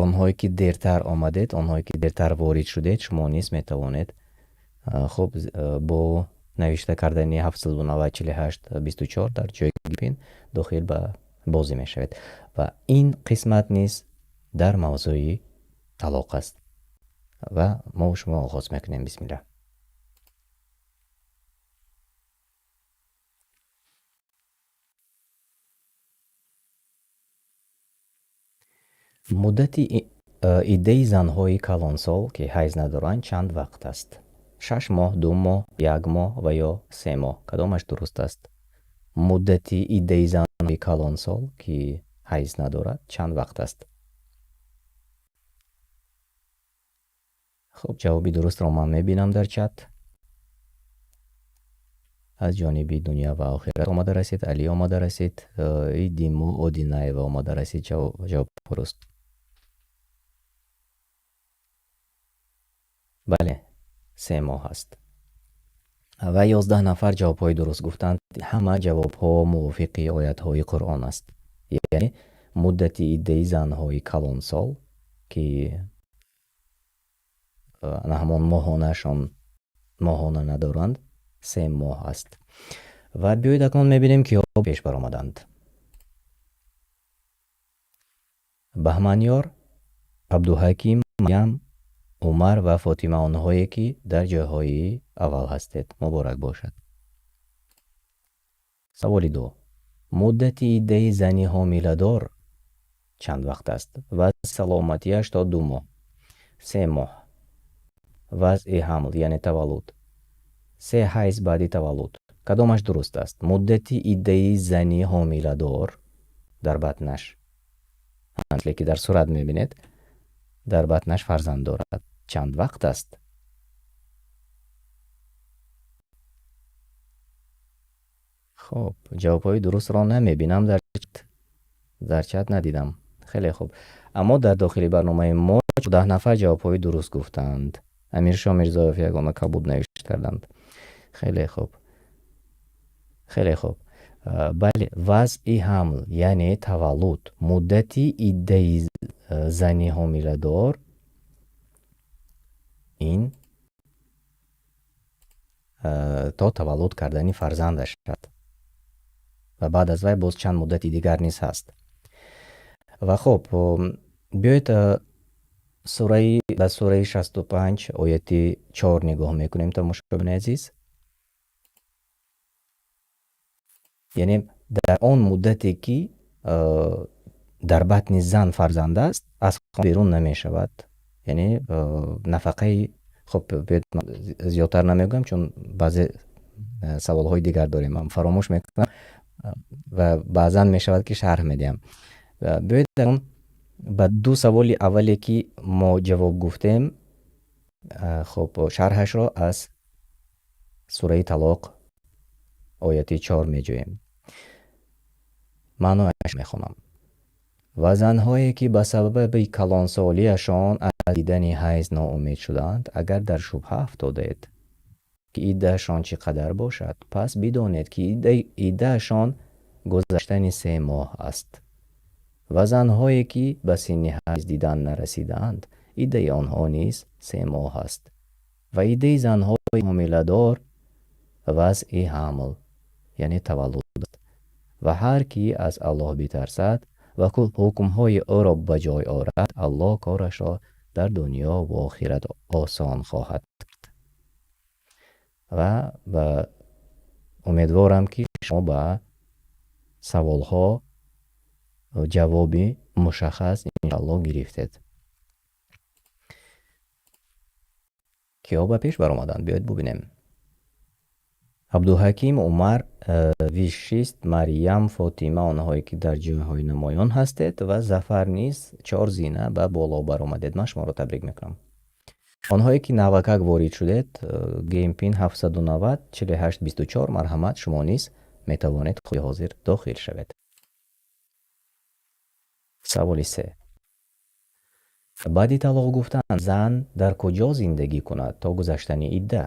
Онҳое ки дертар омадед, онҳое ки дертар ворид шудед, шумо низ метавонед, хуб, бо навишта кардани 790 48 24 дар ҷои пин дохил ба бозӣ мешавед. Ва ин қисмат низ дар мавзӯи талоқ аст. Ва мо шумо оғоз мекунем. Бисмиллаҳ. Муддати иддаи занҳои калонсол, ки ҳайз надоранд, чанд вақт аст? 6 моҳ, 2 моҳ, 1 моҳ ва ё 3 моҳ. Кадомаш дуруст аст? Муддати иддаи занҳои калонсол, ки ҳайз надорад, чанд вақт аст? Хуб, ҷавоби дурустро ман мебинам дар чат. Аз ҷониби Дунё ва охират омада расид, Алӣ омада расид, Идиму Одинаева омада расид, ҷавоб дуруст. Бале, 3 моҳ аст. Ва 11 нафар ҷавобҳои дуруст гуфтанд. Ҳама ҷавобҳо мувофиқи оятҳои Қуръон аст. Яъне муддати иддаи занҳои калонсол, ки ана ҳамон моҳонаашон моҳона надоранд, 3 моҳ аст. Ва биёед, акнун мебинем, киҳо пеш баромаданд. Баҳманёр, Абдуҳаким, Марьям, Умар ва Фотима, онҳое ки дар ҷойҳои аввал ҳастед, муборак бошад. Саволи ду: муддати иддаи зани ҳомиладор чанд вақт аст? Вазъи саломатиаш то 2 моҳ, 3 моҳ, вазъи ҳамл, яъне таваллуд, се ҳайз баъди таваллуд. Кадомаш дуруст аст? Муддати иддаи зани ҳомиладор дар батнаш, мисле ки дар сурат мебинед, дар батнаш фарзанд дорад, чанд вақт аст? Хуб, ҷавобҳои дурустро намебинам дар чат, надидам. Хеле хуб, аммо дар дохили барномаи мо 10 нафар ҷавобҳои дуруст гуфтаанд. Амиршо Мирзоев ягона кабуд навишт карданд. Хеле хуб, хеле хуб. Бале, вазъи ҳамл, яъне таваллуд. Муддати иддаи зани ҳомиладор ин то таваллуд кардани фарзандаш аст ва баъд аз вай боз чанд муддати дигар низ ҳаст. Ва хуб, биёед, сураи ба сураи 65, ояти 4 нигоҳ мекунем, тамошобинони азиз. Яъне дар он муддате ки дар батни зан фарзанд аст, аз хона берун намешавад, яъне нафақаи. Хуб, биёед, зиёдтар намегӯям, чун баъзе саволҳои дигар дорем, ман фаромӯш мекунам ва баъзан мешавад, ки шарҳ медиҳам. Биёед, дар он ба ду саволи аввале, ки мо ҷавоб гуфтем, хуб, шарҳашро аз сураи Талоқ, ояти 4 меҷӯем. Маънояш мехонам: ва занҳое, ки ба сабаби калонсолиашон аз дидани ҳайз ноумед шудаанд, агар дар шубҳа афтодаед, ки иддаашон чӣ қадар бошад, пас бидонед, ки иддаашон гузаштани 3 моҳ аст. Ва занҳое, ки ба синни ҳайз дидан нарасидаанд, иддаи онҳо низ 3 моҳ аст. Ва иддаи занҳои ҳомиладор вазъи ҳамл, яъне таваллуд аст. Ва ҳар кӣ аз Аллоҳ битарсад ва ҳукмҳои ӯро ба ҷой орад, Аллоҳ корашро дар дунё ва охират осон хоҳад кард. Ва ба умедворам, ки шумо ба саволҳо ҷавоби мушаххас, иншоаллоҳ, гирифтед. Киҳо ба пеш баромаданд? Биёед бубинем. Абдуҳаким, Умар, Вишист, Марьям, Фотима, онҳое ки дар ҷойҳои намоён ҳастед, ва Зафар низ чор зина ба боло баромадед. Ман шуморо табрик мекунам. Онҳое ки навакак ворид шудед, game pin 790 48 24, марҳамат, шумо низ метавонед худи ҳозир дохил шавед. Саволи се: баъди талоқ гуфтан зан дар куҷо зиндагӣ кунад то гузаштани идда?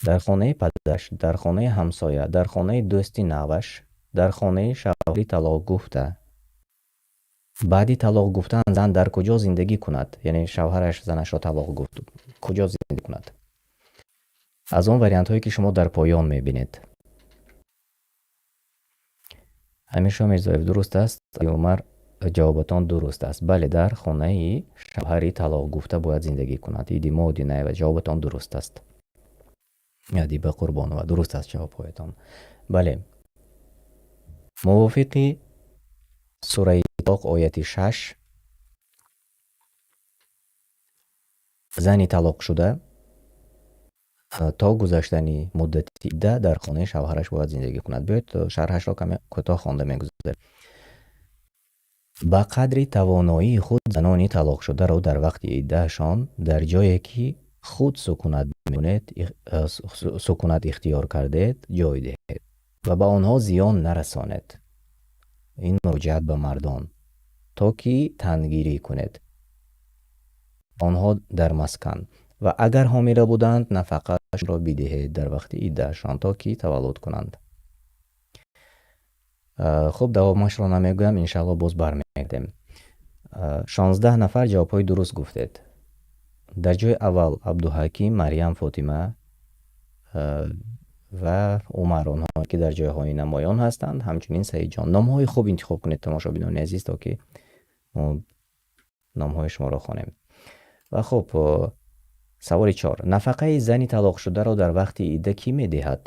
Дар хонаи падараш, дар хонаи ҳамсоя, дар хонаи дӯсти наваш, дар хонаи шавҳари талоқ гуфта. Баъди талоқ гуфтан зан дар куҷо зиндагӣ кунад? Яъне шавҳараш занашро талоқ гуфт, куҷо зиндагӣ кунад? Аз он вариантҳое, ки шумо дар поён мебинед. Амиршо Мирзоев, дуруст аст. Умар, ҷавобатон дуруст аст. Бале, дар хонаи шавҳари талоқ гуфта бояд зиндагӣ кунад. Идимо Одинаева, ҷавобатон дуруст аст. Адиба Қурбонова, дуруст аст ҷавобҳоятон. Бале, мувофиқи сураи Талоқ, ояти 6, зани талоқшуда то гузаштани муддати идда дар хонаи шавҳараш бояд зиндагӣ кунад. Биёед, шарҳашро каме кӯтоҳ хонда мегузарем. Ба қадри тавоноии худ занони талоқшударо дар вақти иддаашон дар ҷое ки худ сукунат мекунед, сукунат ихтиёр кардед, ҷой диҳед ва ба онҳо зиён нарасонед. Ин муроҷиат ба мардон, то ки тангирӣ кунед онҳо дар маскан ва агар ҳомила буданд, нафақаашонро бидиҳед дар вақти иддаашон, то ки таваллуд кунанд. Хуб, давомашро намегӯям, иншаалло боз бармегардем. 16 нафар ҷавобҳои дуруст гуфтед. Дар ҷои аввал Абдуҳаким, Марьям, Фотима ва Умар, онҳое ки дар ҷойҳои намоён ҳастанд, ҳамчунин Саидҷон. Номҳои хуб интихоб кунед, тамошобинони азиз, то ки мо номҳои шуморо хонем. Ва хуб, саволи чор: нафақаи зани талоқшударо дар вақти идда кӣ медиҳад?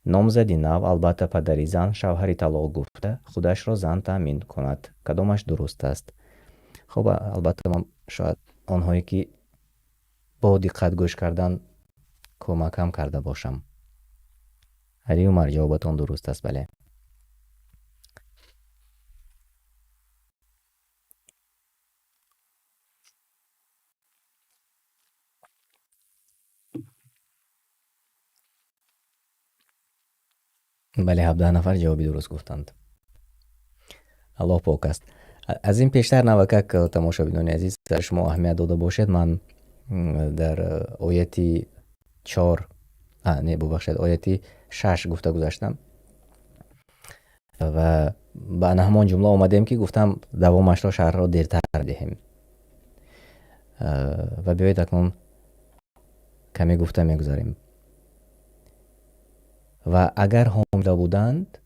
Номзади нав, албатта падари зан, шавҳари талоқ гуфта, худашро зан таъмин кунад. Кадомаш дуруст аст? Хуб, албатта, ман шояд онҳое ки бо диққат гӯш кардан, кӯмакам карда бошам. Али Умар, ҷавобатон дуруст аст, бале. Бале, 17 нафар ҷавоби дуруст гуфтанд. Аллоҳ пок аст. Аз ин пештар навакак, тамошобинони азиз, шумо аҳамият дода бошед, ман дар ояти чор, не, бубахшед, ояти шаш гуфта гузаштам ва ба ана ҳамон ҷумла омадем, ки гуфтам давомашро, шарҳро дертар диҳем. Ва биёед, акнун каме гуфта мегузарем. Ва агар ҳомила буданд,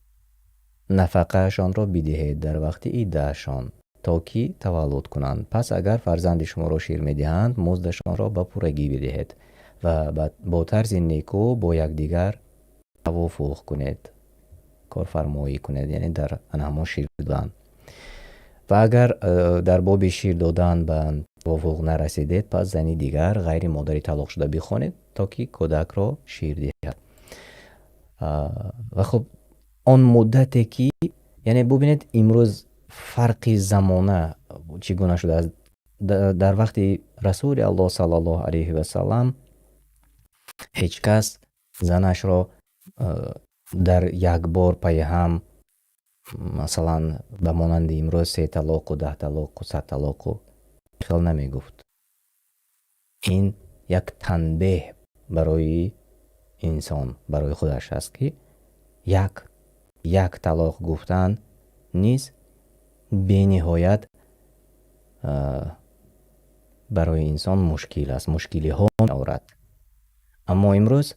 нафақаашонро бидиҳед дар вақти иддаашон, то ки таваллуд кунанд. Пас агар фарзанди шуморо шир медиҳанд, муздашонро ба пуррагӣ бидиҳед ва бо тарзи некӯ бо якдигар тавофуқ кунед, корфармоӣ кунед, яъне дар ана ҳамон шир додан. Ва агар дар боби шир додан ба тавофуқ нарасидед, пас зани дигар ғайри модари талоқшуда бихонед, то ки кӯдакро шир диҳад. Ва хуб, он муддате ки, яъне бубинед, имрӯз фарқи замона чӣ гуна шудааст. Дар вақти Расули Аллоҳ саллаллоҳу алайҳи васаллам ҳеҷ кас занашро дар як бор пайи ҳам, масалан, ба монанди имрӯз се талоқу, 10 талоқу, 100 талоқу хел намегуфт. Ин як танбеҳ барои инсон, барои худаш аст, ки як талоқ гуфтан низ бениҳоят барои инсон мушкил аст, мушкилиҳо меорад. Аммо имрӯз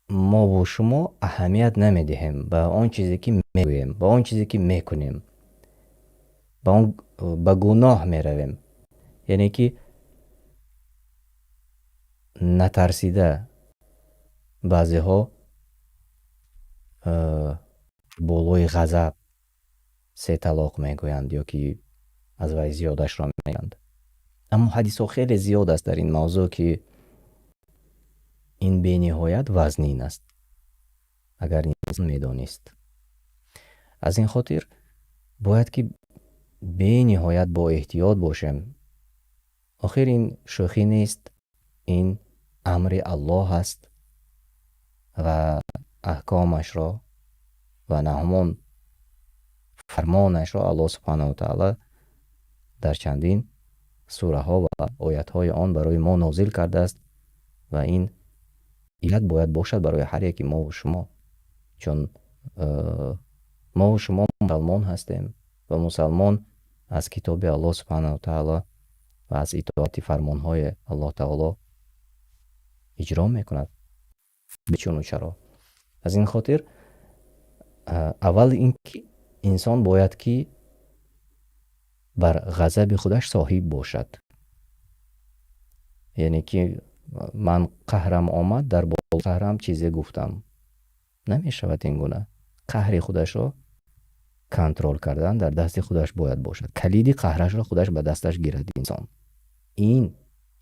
мову шумо аҳамият намедиҳем ба он чизе ки мегӯем, ба он чизе ки мекунем, ба он ба гуноҳ меравем, яъне ки натарсида баъзеҳо болои ғазаб се талоқ мегӯянд ё ки аз вай зиёдашро мегӯянд. Аммо ҳадисҳо хеле зиёд аст дар ин мавзӯъ, ки ин бениҳоят вазнин аст, агар инсон медонист. Аз ин хотир бояд ки бениҳоят бо эҳтиёт бошем. Охир ин шӯхӣ нест, ин амри Аллоҳ аст ва аҳкомашро ва на ҳамон фармонашро Аллоҳ субҳанаҳу ва таъала дар чандин сураҳо ва оятҳои он барои мо нозил кардааст ва ин ибрат бояд бошад барои ҳар яки мову шумо, чун мову шумо мусалмон ҳастем ва мусалмон аз китоби Аллоҳ субҳанаҳу ва таъала ва аз итоати фармонҳои Аллоҳ таоло иҷро мекунад бечуну чаро. Аз ин хотир аввал ин ки инсон бояд ки бар ғазаби худаш соҳиб бошад, яъне ки ман қаҳрам омад, дар болои қаҳрам чизе гуфтам, намешавад ин гуна. Қаҳри худашро контрол кардан дар дасти худаш бояд бошад, калиди қаҳрашро худаш ба дасташ гирад инсон. Ин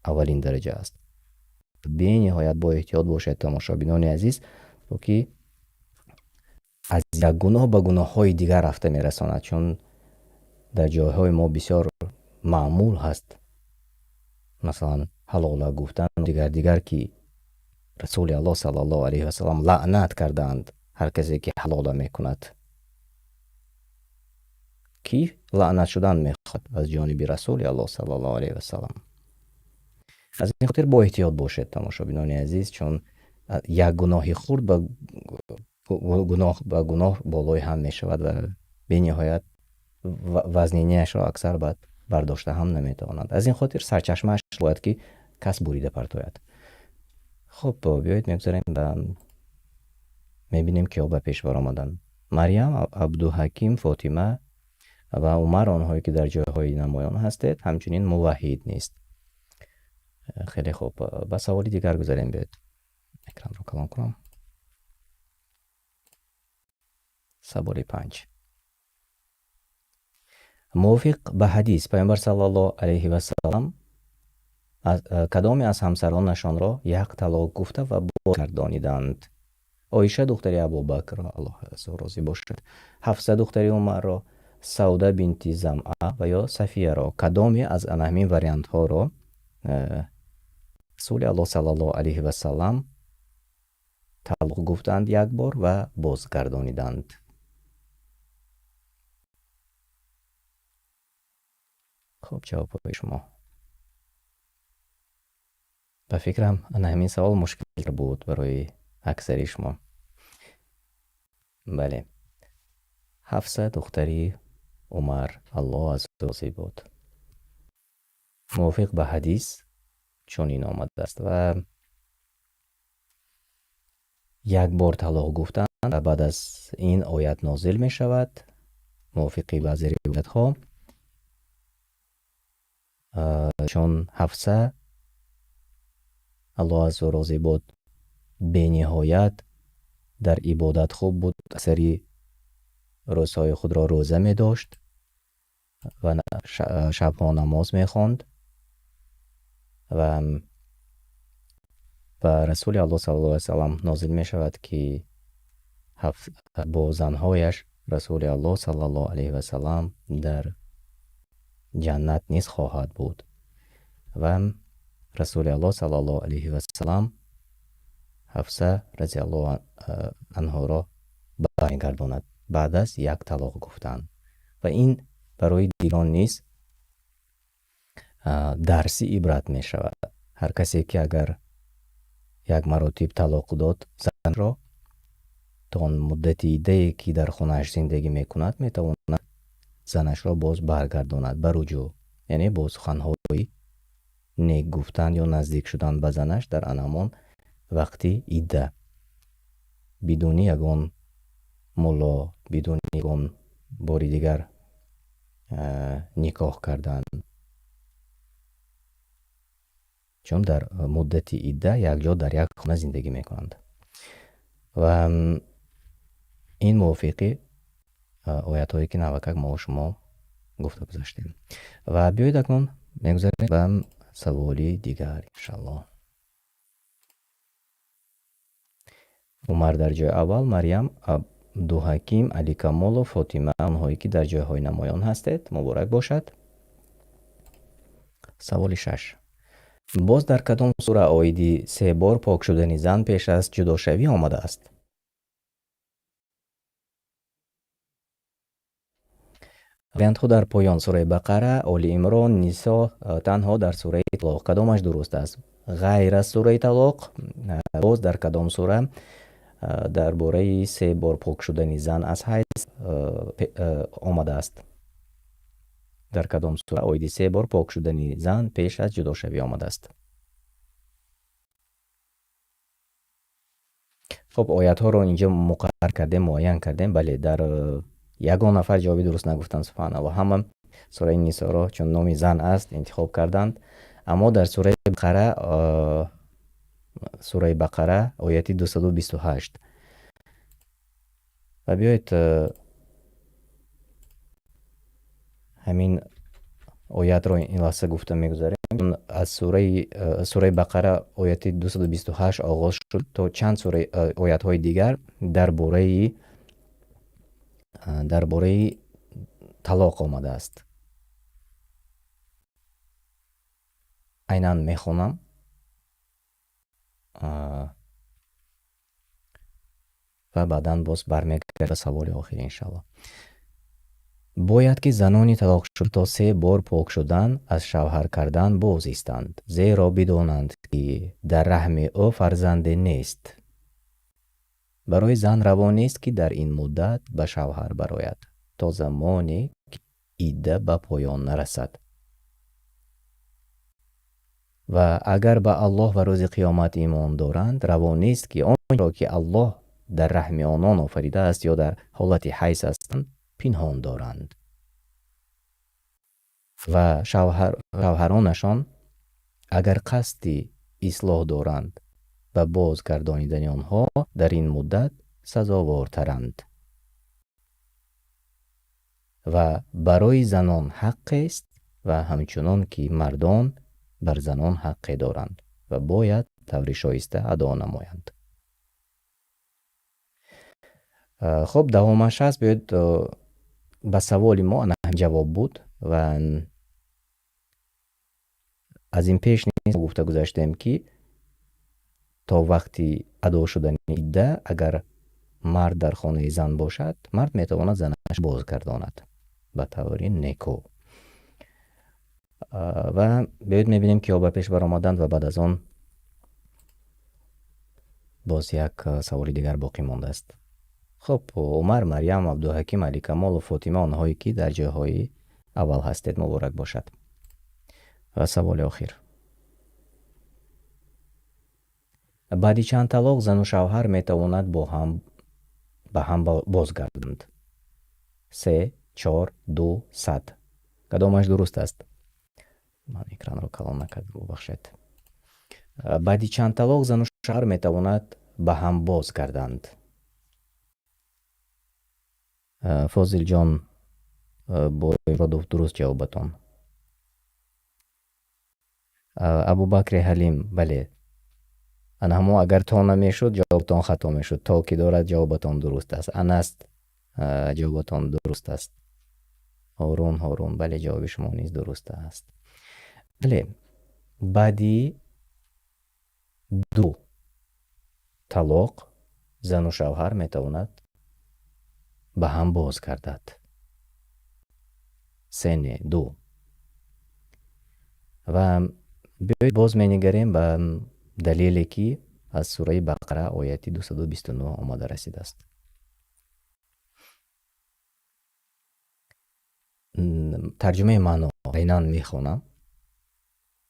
аввалин дараҷа аст. Бениҳоят бо эҳтиёт бошед, тамошобинони азиз, то ки Аз як гуноҳ ба гуноҳҳои дигар рафта мерасонад, чун дар ҷойҳои мо бисёр маъмул ҳаст, масалан, ҳалола гуфтан, дигар дигар, ки Расули Аллоҳ саллаллоҳу алайҳи васаллам лаънат кардаанд ҳар касе ки ҳалола мекунад. Кӣ лаънат шудан мехоҳад аз ҷониби Расули Аллоҳ саллаллоҳу алайҳи васаллам? Аз ин хотир бо эҳтиёт бошед, тамошобинони азиз, чун як гуноҳи хурд ба гуноҳ болои ҳам мешавад ва бениҳоят вазнинияшро аксар баъд бардошта ҳам наметавонанд. Аз ин хотир сарчашмааш бояд ки кас бурида партояд. Хуб, биёед, мегузарем ба мебинем, киҳо ба пеш баромаданд: Марьям, Абдуҳаким, Фотима ва Умар, онҳое ки дар ҷойҳои намоён ҳастед, ҳамчунин Муваҳҳид нест. Хеле хуб, ба саволи дигар гузарем. Биёед, экранро калон кунам. Саволи панҷ. Мувофиқ ба ҳадис, Паёмбар саллаллоҳу алайҳи васаллам кадоме аз ҳамсаронашонро як талоқ гуфта ва бозгардониданд? Оиша духтари Абубакрро, Аллоҳ аз ӯ розӣ бошад, Ҳафса духтари Умарро, Савда бинти Замъа ва ё Сафияро? Кадоме аз ана ҳамин вариантҳоро Расули Аллоҳ саллаллоҳу алайҳи васаллам талоқ гуфтанд як бор ва бозгардониданд? Хуб, ҷавобҳои шумо. Ба фикрам, ана ҳамин савол мушкилтар буд барои аксари шумо. Бале, Ҳафса духтари Умар, Аллоҳ аз ӯ розӣ буд. Мувофиқ ба ҳадис чунин омадааст ва як бор талоқ гуфтанд ва баъд аз ин оят нозил мешавад, мувофиқи баъзе ривоятҳо, чун Ҳафса, Аллоҳ аз ӯ розӣ буд, бениҳоят дар ибодат хуб буд, аксари рӯзҳои худро рӯза медошт ва шабҳо намоз мехонд ва ба Расули Аллоҳ саллаллоҳу алайҳи васаллам нозил мешавад, ки бо занҳояш Расули Аллоҳ саллаллоҳу алайҳи васаллам дар ҷаннат низ хоҳад буд ва Расули Аллоҳ саллаллоҳу алайҳи васаллам Ҳафса разиаллоҳу анҳоро бармегардонад баъд аз як талоқ гуфтан. Ва ин барои дигарон низ дарси ибрат мешавад. Ҳар касе ки агар як маротиб талоқ дод занро, то он муддати иддае ки дар хонааш зиндагӣ мекунад, метавонад занашро боз баргардонад ба руҷӯъ, яъне бо суханҳои нек гуфтан ё наздик шудан ба занаш дар ан ҳамон вақти идда, бидуни ягон мулло, бидуни ягон бори дигар никоҳ кардан, чун дар муддати идда якҷо дар як хона зиндагӣ мекунанд. Ва ин мувофиқи оятҳое ки навакак мо шумо гуфта гузаштем. Ва биёед, акнун мегузарем ба саволи дигар, иншаллоҳ. Умар дар ҷои аввал, Марьям, Абдуҳаким, Али Камолов, Фотима, онҳое ки дар ҷойҳои намоён ҳастед, муборак бошад. Саволи шаш. Боз дар кадом сура оиди се бор пок шудани зан пеш аз ҷудошавӣ омадааст? Вариантҳо дар поён: сураи Бақара, Оли Имрон, Нисо, танҳо дар сураи Талоқ. Кадомаш дуруст аст? Ғайр аз сураи Талоқ, боз дар кадом сура дар бораи се бор пок шудани зан аз ҳайз омадааст? Дар кадом сура оиди се бор пок шудани зан пеш аз ҷудошавӣ омадааст? Хуб, оятҳоро инҷо муқаррар кардем, муайян кардем. Бале, дар ягон нафар ҷавоби дуруст нагуфтанд, субҳаналлоҳ. Ҳама сураи Нисоро, чун номи зан аст, интихоб карданд. Аммо дар сураи Бақара, сураи Бақара, ояти 228. Ва биёед, ҳамин оятро ин лаҳза гуфта мегузарем. Аз сураи Бақара ояти 228 оғоз шуд то чанд сураи оятҳои дигар дар бораи Дар бораи талоқ омадааст. Айнан мехонам ва баъдан боз бармегардем ба саволи охир, иншаллоҳ. Бояд ки занони талоқшуда то се бор пок шудан аз шавҳар кардан боз истанд, зеро бидонанд, ки дар раҳми ӯ фарзанде нест. Барои зан раво нест, ки дар ин муддат ба шавҳар барояд, то замоне ки идда ба поён нарасад. Ва агар ба Аллоҳ ва рӯзи қиёмат имон доранд, раво нест, ки онро, ки Аллоҳ дар раҳми онон офаридааст ё дар ҳолати ҳайз ҳастанд, пинҳон доранд. Ва шавҳаронашон агар қасди ислоҳ доранд, ба бозгардонидани онҳо дар ин муддат сазовортаранд. Ва барои занон ҳаққест ва ҳамчунон ки мардон бар занон ҳаққе доранд ва бояд таври шоиста адо намоянд. Хуб, давомаш ҳаст. Биёед, ба саволи мо ана ҷавоб буд ва аз ин пеш низ гуфта гузаштем, ки то вақти адо шудани идда, агар мард дар хонаи зан бошад, мард метавонад занаш бозгардонад ба таври неку. Ва биёед, мебинем, киҳо ба пеш баромаданд ва баъд аз он боз як саволи дигар боқӣ мондааст. Хуб, Умар, Марьям, Абдуҳаким, Аликамолов, Фотима, онҳое ки дар ҷойҳои аввал ҳастед, муборак бошад. Ва саволи охир: баъди чанд талоқ зану шавҳар метавонад бо ҳам ба ҳам бозгарданд? Се, чор, ду, 100. Кадомаш дуруст аст? Ман экранро калон накардам, бубахшед. Баъди чанд талоқ зану шавҳар метавонад ба ҳам бозгарданд? Фозилҷон Бойродов, дуруст ҷавобатон. Абубакри Ҳалим, бале. Ана ҳамо агар то намешуд, ҷавобатон хато мешуд. То ки дорад, ҷавобатон дуруст аст. Анас, ҷавобатон дуруст аст. Ҳорун, Ҳорун, бале, ҷавоби шумо низ дуруст аст. Бале, баъди ду талоқ зану шавҳар метавонад ба ҳам боз гардад. Се не, ду. Ва биёед, боз менигарем ба далеле, ки аз сураи Бақара, ояти 229 омада расидааст. Тарҷумаи маъно айнан мехонам: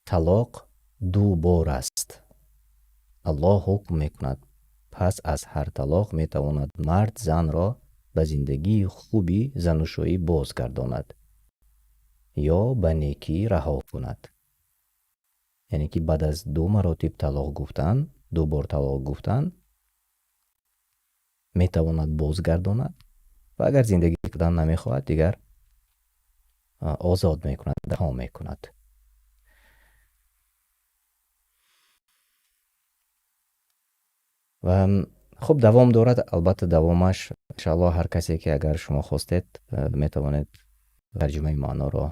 талоқ ду бор аст. Аллоҳ ҳукм мекунад, пас аз ҳар талоқ метавонад мард занро ба зиндагии хуби занушӯӣ бозгардонад ё ба некӣ раҳо кунад. Яъне ки баъд аз ду маротиб талоқ гуфтан, ду бор талоқ гуфтан, метавонад бозгардонад ва агар зиндагӣ кардан намехоҳад, дигар озод мекунад, раҳо мекунад. Ва хуб, давом дорад албатта давомаш, иншааллоҳ. Ҳар касе ки агар шумо хостед, метавонед тарҷумаи маъноро,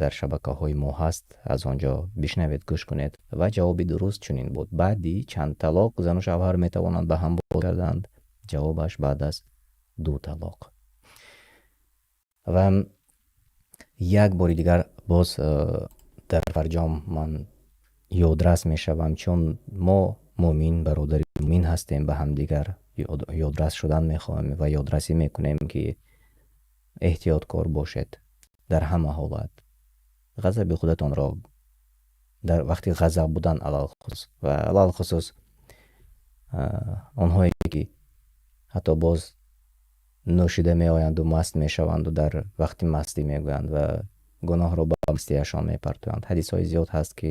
дар шабакаҳои мо ҳаст, аз он ҷо бишнавед, гӯш кунед. Ва ҷавоби дуруст чунин буд: баъди чанд талоқ зану шавҳар метавонанд ба ҳам бозгарданд? Ҷавобаш: баъд аз ду талоқ. Ва як бори дигар боз дар фарҷом ман ёдрас мешавам, чун мо мӯмин, бародари мӯмин ҳастем, ба ҳамдигар ёдрас шудан мехоҳем ва ёдрасӣ мекунем, ки эҳтиёткор бошед дар ҳама ҳолат. Ғазаби худатонро дар вақти ғазаб будан алалхусус, ва алалхусус онҳое ки ҳатто боз нӯшида меоянду маст мешаванду дар вақти мастӣ мегӯянд ва гуноҳро ба мастиашон мепартоянд. Ҳадисҳои зиёд ҳаст, ки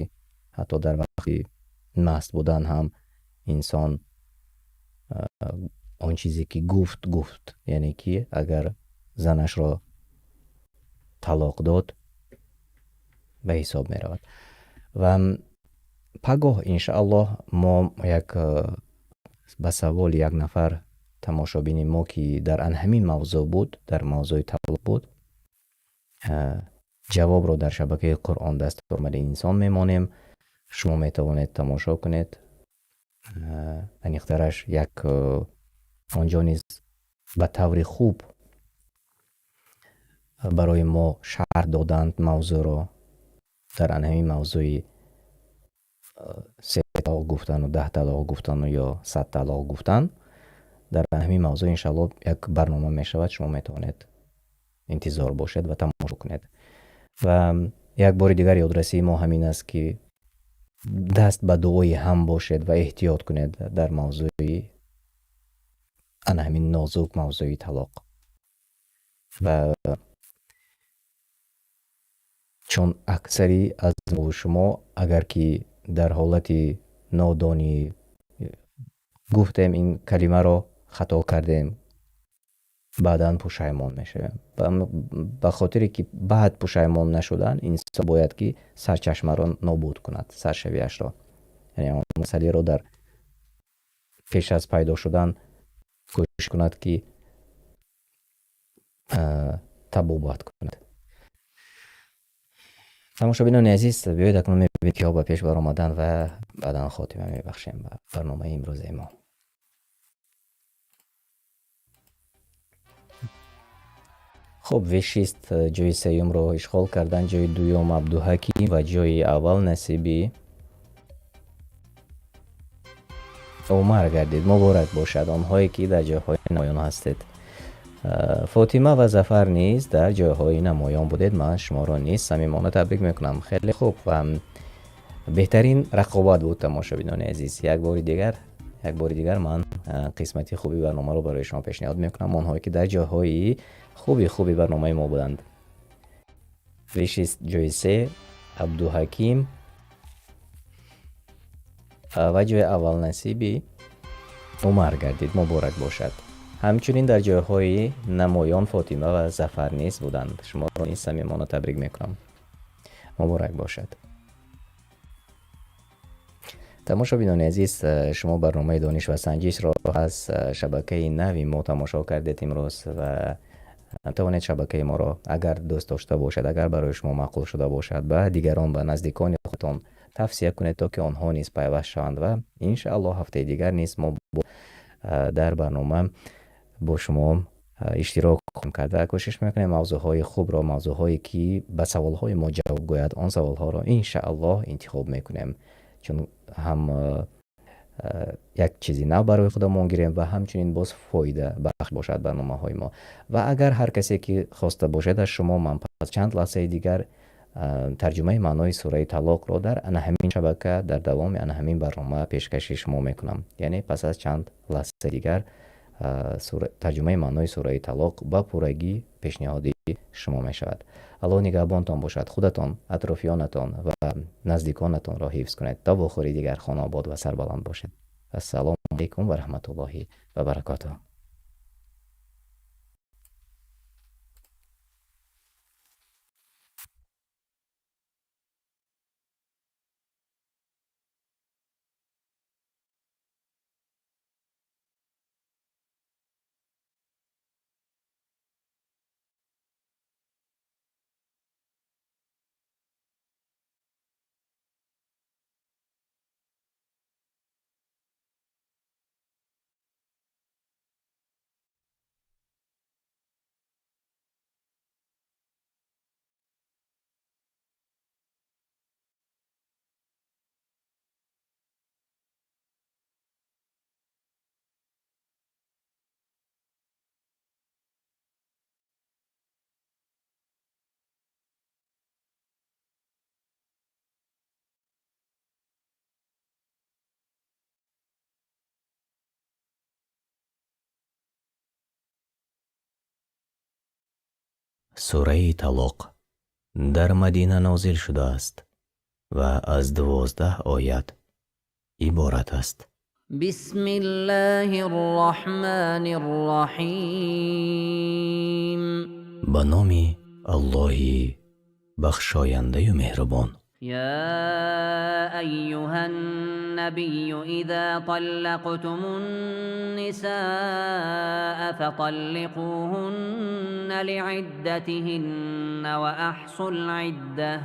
ҳатто дар вақти маст будан ҳам инсон он чизе ки гуфт, гуфт, яъне ки агар занашро талоқ дод, ба ҳисоб меравад. Ва пагоҳ, иншааллоҳ, мо як ба саволи як нафар Тамошобини мо, ки дар ан ҳамин мавзӯъ буд, дар мавзӯи талоқ буд, ҷавобро дар шабакаи Қуръон дастуромали инсон мемонем. Шумо метавонед тамошо кунед. Аниқтараш як онҷо низ ба таври хуб барои мо шарҳ доданд мавзӯъро дар ан ҳамин мавзӯи се талоқ гуфтану 10 талоқ гуфтану ё 100 талоқ гуфтан. Дар ҳамин мавзӯъ иншааллоҳ як барнома мешавад, шумо метавонед интизор бошед ва тамошо кунед. Ва як бори дигар ёдрасии мо ҳамин аст, ки даст ба дуои ҳам бошед ва эҳтиёт кунед дар мавзӯи ана ҳамин нозук мавзӯи талоқ. Ва чун аксари аз мову шумо агар ки дар ҳолати нодонӣ гуфтем, ин калимаро хато кардем, баъдан пушаймон мешавем. Ба хотире ки баъд пушаймон нашудан, инсон бояд ки сарчашмаро нобуд кунад, саршавиашро, яъне он масъаларо дар пеш аз пайдо шудан кӯшиш кунад, ки табобат кунад. Тамошобинони азиз, биёед акнун мебинем, киҳо ба пеш баромаданд ва баъдан хотима мебахшем ба барномаи имрӯзаи мо. Хуб, вешист ҷои сеюмро ишғол карданд, ҷои дуюм Абдуҳаким ва ҷои аввал насиби Умар гардид. Муборак бошад онҳое, ки дар ҷойҳои намоён ҳастед. Фотима ва Зафар низ дар ҷойҳои намоён будед. Ман шуморо низ самимона табрик мекунам. Хеле хуб ва беҳтарин рақобат буд, тамошобинони азиз. Як бори дигар ман қисмати хуби барномаро барои шумо пешниҳод мекунам. Онҳое, ки дар ҷойҳои хуби барномаи мо буданд: вешист ҷои се, Абдуҳаким ва ҷои аввал насиби Умар гардид. Муборак бошад. Ҳамчунин дар ҷойҳои намоён Фотима ва Зафар низ буданд. Шуморо низ самимона табрик мекунам. Муборак бошад. Тамошобинони азиз, шумо барномаи Дониш ва санҷишро аз шабакаи нави мо тамошо кардед имрӯз ва метавонед шабакаи моро, агар дӯст дошта бошед, агар барои шумо маъқул шуда бошад, ба дигарон, ба наздикони худтон тавсия кунед, то ки онҳо низ пайваст шаванд. Ва иншааллоҳ ҳафтаи дигар низ мо дар барнома бо шумо иштирок хоҳем кард ва кӯшиш мекунем мавзӯъҳои хубро, мавзӯъҳое, ки ба саволҳои мо ҷавоб гӯяд, он саволҳоро иншааллоҳ интихоб мекунем, чун ҳам як чизи нав барои худамон гирем ва ҳамчунин боз фоида бахш бошад барномаҳои мо. Ва агар ҳар касе ки хоста бошад аз шумо, ман пас чанд лаҳзаи дигар тарҷумаи маънои сураи Талоқро дар ана ҳамин шабака дар давоми ана ҳамин барнома пешкаши шумо мекунам. Яъне пас аз чанд лаҳзаи дигар тарҷумаи маънои сураи Талоқ ба пуррагӣ пешниҳоди шумо мешавад. Аллоҳ нигаҳбонтон бошад. Худатон, атрофиёнатон ва наздиконатонро ҳифз кунед. То вохӯри дигар хонаобод ва сарбаланд бошед. Ассалому алайкум ва раҳматуллоҳи ва баракотуҳ. Сураи Талоқ дар Мадина нозил шудааст ва аз 12 оят иборат аст. بسم الله الرحمن الرحيم. Ба номи Аллоҳи бахшояндаю меҳрубон. يا أيها النبي إذا طلقتم النساء فطلقوهن لعدتهن وأحصوا العدة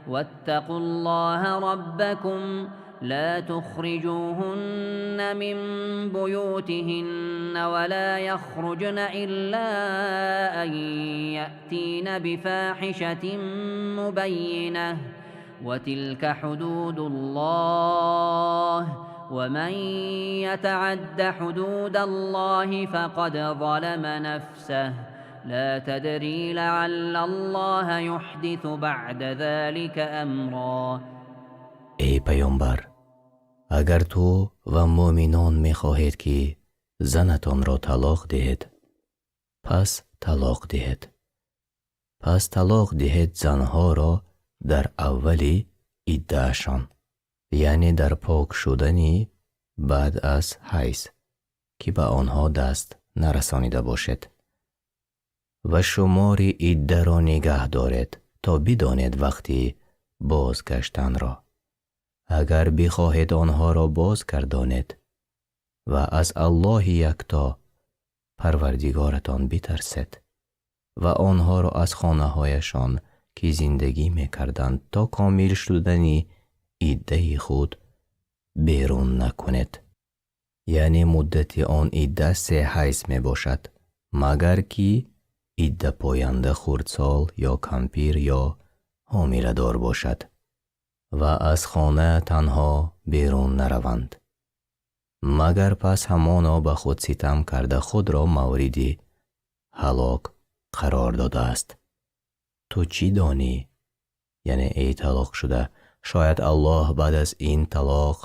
واتقوا الله ربكم لا تخرجوهن من بيوتهن ولا يخرجن إلا أن يأتين بفاحشة مبينة وتلك حدود الله ومن يتعد حدود الله فقد ظلم نفسه لا تدري لعل الله يحدث بعد ذلك أمرا. Эй паёмбар, агар ту ва муъминон мехоҳед, ки занатонро талоқ диҳед, пас талоқ диҳед. Пас талоқ диҳед занҳоро дар аввали иддаашон, яъне дар пок шудани баъд аз ҳайз, ки ба онҳо даст нарасонида бошед, ва шумори иддаро нигаҳ доред, то бидонед вақти бозгаштанро. Агар бихоҳед, онҳоро бозгардонед ва аз Аллоҳи якто Парвардигоратон битарсед ва онҳоро аз хонаҳояшон, ки зиндагӣ мекарданд, то комил шудани иддаи худ берун накунед. Яъне муддати он идда се ҳайз мебошад, магар ки иддапоянда хурдсол ё кампир ё ҳомиладор бошад, ва аз хона танҳо берун нараванд, магар пас ҳамоно ба худ ситам карда, худро мавриди ҳалок қарор додааст. Ту чӣ донӣ, яъне эй талоқшуда, шояд Аллоҳ баъд аз ин талоқ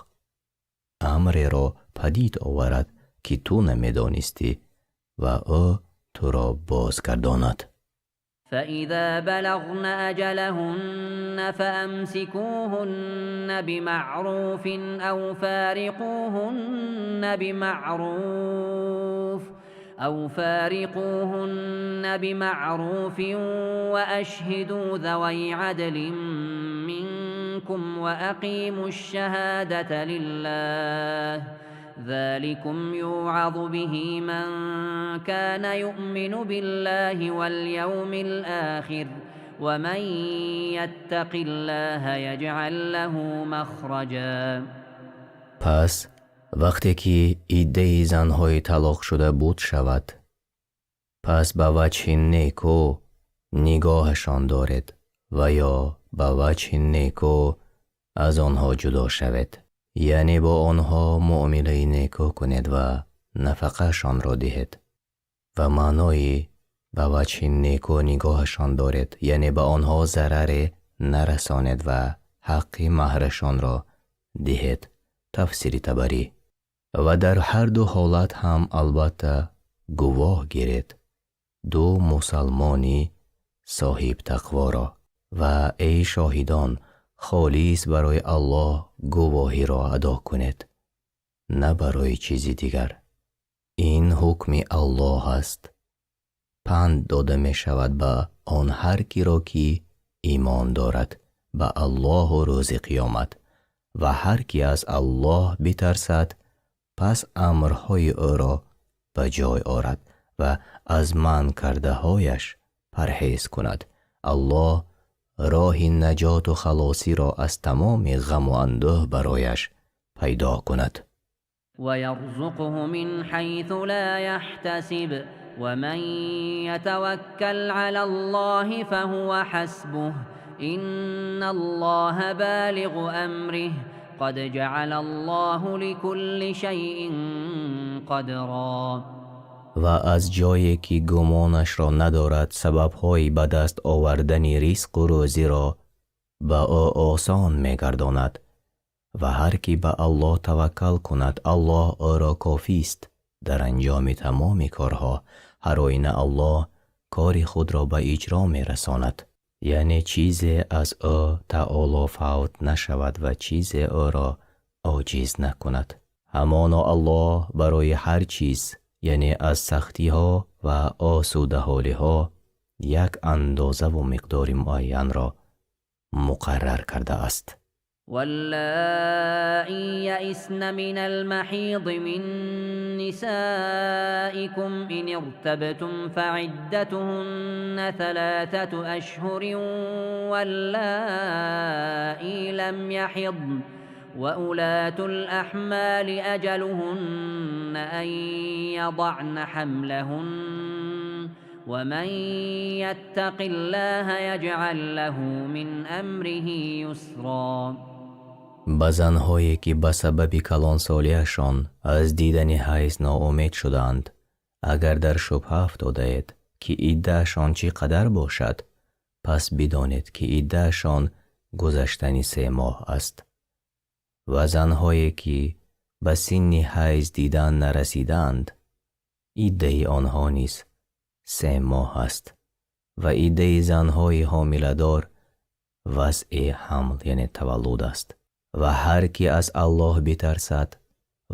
амреро падид оварад, ки ту намедонистӣ, ва ӯ туро бозгардонад. فإذا بلغن أجلهن فأمسكوهن بمعروف أو فارقوهن بمعروف وأشهدوا ذوي عدل منكم وأقيموا الشهادة لله. ذلكم يوعظ به من كان يؤمن بالله واليوم الآخر، ومن يتق الله يجعل له مخرجا. Пас вақте ки иддаи занҳои талоқшуда буд шавад, пас ба ваҷҳи неку нигоҳашон доред ва ё ба ваҷҳи неку аз онҳо ҷудо шавед, яъне бо онҳо муомилаи неку кунед ва нафақаашонро диҳед. Ва маънои ба ваҷҳи неку нигоҳашон доред, яъне ба онҳо зараре нарасонед ва ҳаққи маҳрашонро диҳед. Тафсири Табарӣ. Ва дар ҳар ду ҳолат ҳам албатта гувоҳ гиред ду мусалмони соҳибтақворо. Ва эй шоҳидон, холис барои Аллоҳ гувоҳиро адо кунед, на барои чизи дигар. Ин ҳукми Аллоҳ аст. Панд дода мешавад ба он ҳар киро, ки имон дорад ба Аллоҳу рӯзи қиёмат, ва ҳар ки аз Аллоҳ битарсад, пас амрҳои ӯро ба ҷой орад ва аз манъ кардаҳояш парҳез кунад, Аллоҳ роҳи наҷоту халосиро аз тамоми ғаму андӯҳ барояш пайдо кунад. ويرزقه من حيث لا يحتسب، ومن يتوكل على الله فهو حسبه، إن الله بالغ أمره، قد جعل الله لكل شيء قدرا. Ва аз ҷое, ки гумонашро надорад, сабабҳои ба даст овардани ризқу рӯзиро ба ӯ осон мегардонад. Ва ҳар кӣ ба Аллоҳ таваккал кунад, Аллоҳ ӯро кофист дар анҷоми тамоми корҳо. Ҳар оина Аллоҳ кори худро ба иҷро мерасонад, яъне чизе аз ӯ таоло фавт нашавад ва чизе ӯро оҷиз накунад. Ҳамоно Аллоҳ барои ҳар чиз, яъне аз сахтиҳо ва осудаҳолиҳо, як андозаву миқдори муайянро Муқаррар кардааст. واللائي يئسن من المحيض من نسائكم إن ارتبتم فعدتهن 3 أشهر واللائي لم يحضن، وأولاة الأحمال أجلهن أن يضعن حملهن، ومن يتق الله يجعل له من أمره يسرا. Ба занҳое, ки ба сабаби калонсолиашон аз дидани ҳайз ноумед шудаанд, агар дар шубҳа афтодаед, ки иддаашон чӣ қадар бошад, пас бидонед, ки иддаашон гузаштани 3 моҳ аст. Ва занҳое, ки ба синни ҳайз дидан нарасидаанд, иддаи онҳо низ 3 моҳ аст. Ва иддаи занҳои ҳомиладор вазъи ҳамл, яъне таваллуд аст. Ва ҳар ки аз Аллоҳ битарсад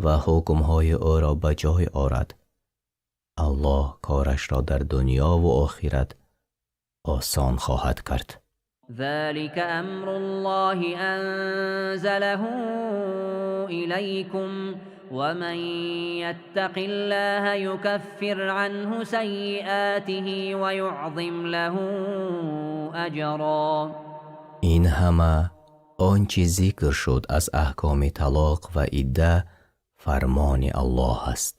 ва ҳукмҳои ӯро ба ҷой орад, Аллоҳ корашро дар дунёву охират осон хоҳад кард. ذلك أمر الله أنزله إليكم، ومن يتق الله يكفر عنه سيئاته ويعظم له أجرا. Ин ҳама он чи зикр шуд аз аҳкоми талоқ ва идда фармони Аллоҳ аст,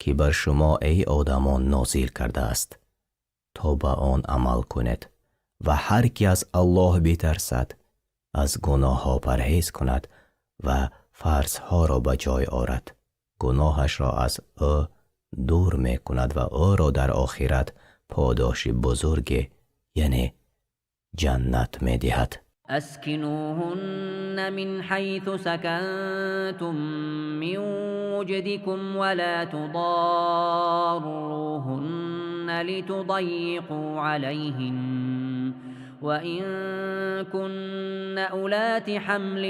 ки бар шумо, эй одамон, нозил кардааст, то ба он амал кунед. Ва ҳар ки аз Аллоҳ битарсад, аз гуноҳҳо парҳез кунад ва фарзҳоро ба ҷой орад, гуноҳашро аз ӯ дур мекунад ва ӯро дар охират подоши бузурге, яъне ҷаннат, медиҳад. أسكنوهن من حيث سكنتم من وجدكم، ولا تضاروهن لتضيقوا عليهن، وإن كن أولات حمل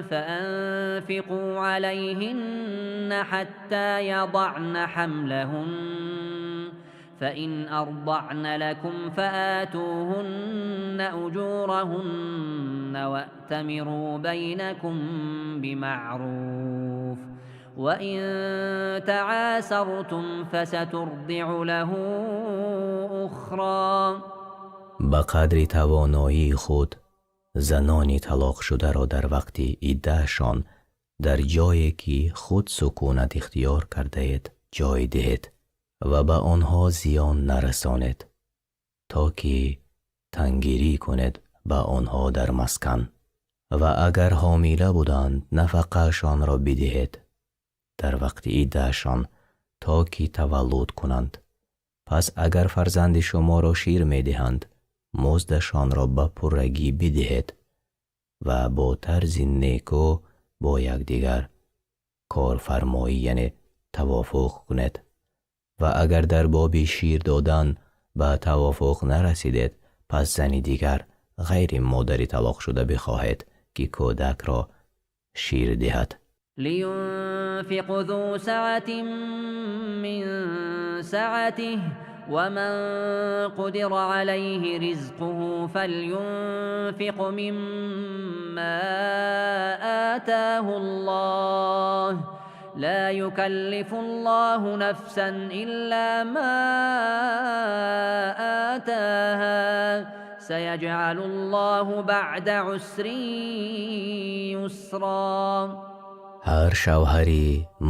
فأنفقوا عليهن حتى يضعن حملهن، فإن أرضعن لكم فآتوهن أجورهن، وأتمروا بينكم بمعروف، وإن تعاسرتم فسترضع له أخرى. Ба қадри тавоноии худ занони талоқшударо дар вақти иддаашон дар ҷое, ки худ сукунат ихтиёр кардаед, ҷой диҳед ва ба онҳо зиён нарасонед, то ки тангирӣ кунед ба онҳо дар маскан. Ва агар ҳомила буданд, нафақаашонро бидиҳед дар вақти иддаашон, то ки таваллуд кунанд. Пас агар фарзанди шуморо шир медиҳанд, муздашонро ба пуррагӣ бидиҳед ва бо тарзи некӯ бо якдигар корфармоӣ, яъне тавофуқ кунед. Ва агар дар боби шир додан ба тавофуқ нарасидед, пас зани дигар ғайри модари талоқшуда бихоҳед, ки кӯдакро шир диҳад. لينفق ذو سعة من سعته، ومن قدر عليه رزقه فلينفق مما آتاه الله، لا يكلف الله نفسا إلا ما آتاها، سيجعل الله بعد عسر يسرا. Ҳар шавҳари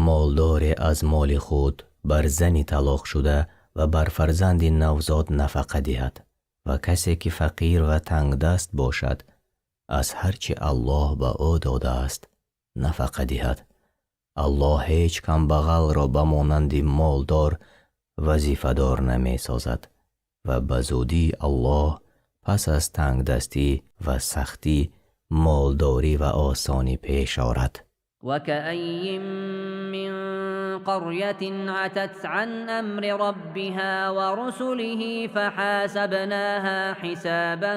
молдоре аз моли худ бар зани талоқшуда ва бар фарзанди навзод нафақа диҳад ва касе ки фақир ва тангдаст бошад, аз ҳар чи Аллоҳ ба ӯ додааст, нафақа диҳад. Аллоҳ ҳеҷ камбағалро ба монанди молдор вазифадор намесозад ва ба зудӣ Аллоҳ пас аз тангдастӣ ва сахтӣ молдорӣ ва осонӣ пеш орад. وكأي من قرية عتت عن أمر ربها ورسله فحاسبناها حسابا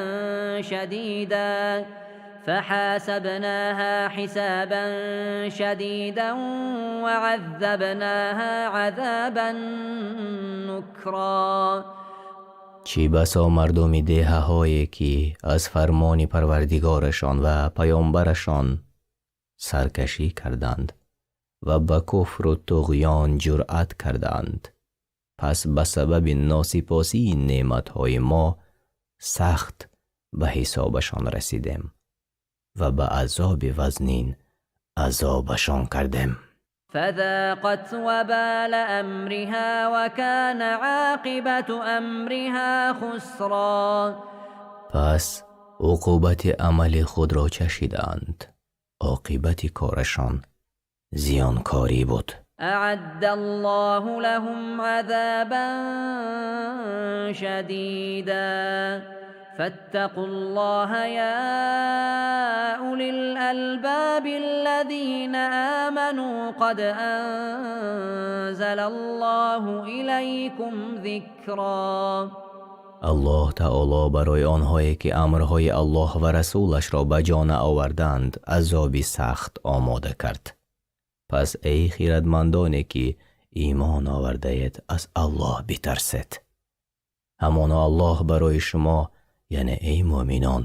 شديدا وعذبناها عذابا نكرا. Чӣ басо мардуми деҳаҳое, ки аз фармони Парвардигорашон ва паёмбарашон саркашӣ карданд ва ба куфру туғён ҷуръат карданд, пас ба сабаби носипосии неъматҳои мо сахт ба ҳисобашон расидем ва ба азоби вазнин азобашон кардем. فذاقت وبال أمرها وكان عاقبة أمرها خسرا. Пас уқубати амали худро чашиданд, оқибати корашон зиёнкорӣ буд. أعد الله لهم عذابا شديدا فاتقوا الله يا أولي الألباب الذين آمنوا قد أنزل الله إليكم ذكرا. Аллоҳ таоло барои онҳое, ки амрҳои Аллоҳ ва расулашро ба ҷо наоварданд, азоби сахт омода кард. Пас эй хирадмандоне, ки имон овардаед, аз Аллоҳ битарсед. Ҳамоно Аллоҳ барои шумо, яъне эй муъминон,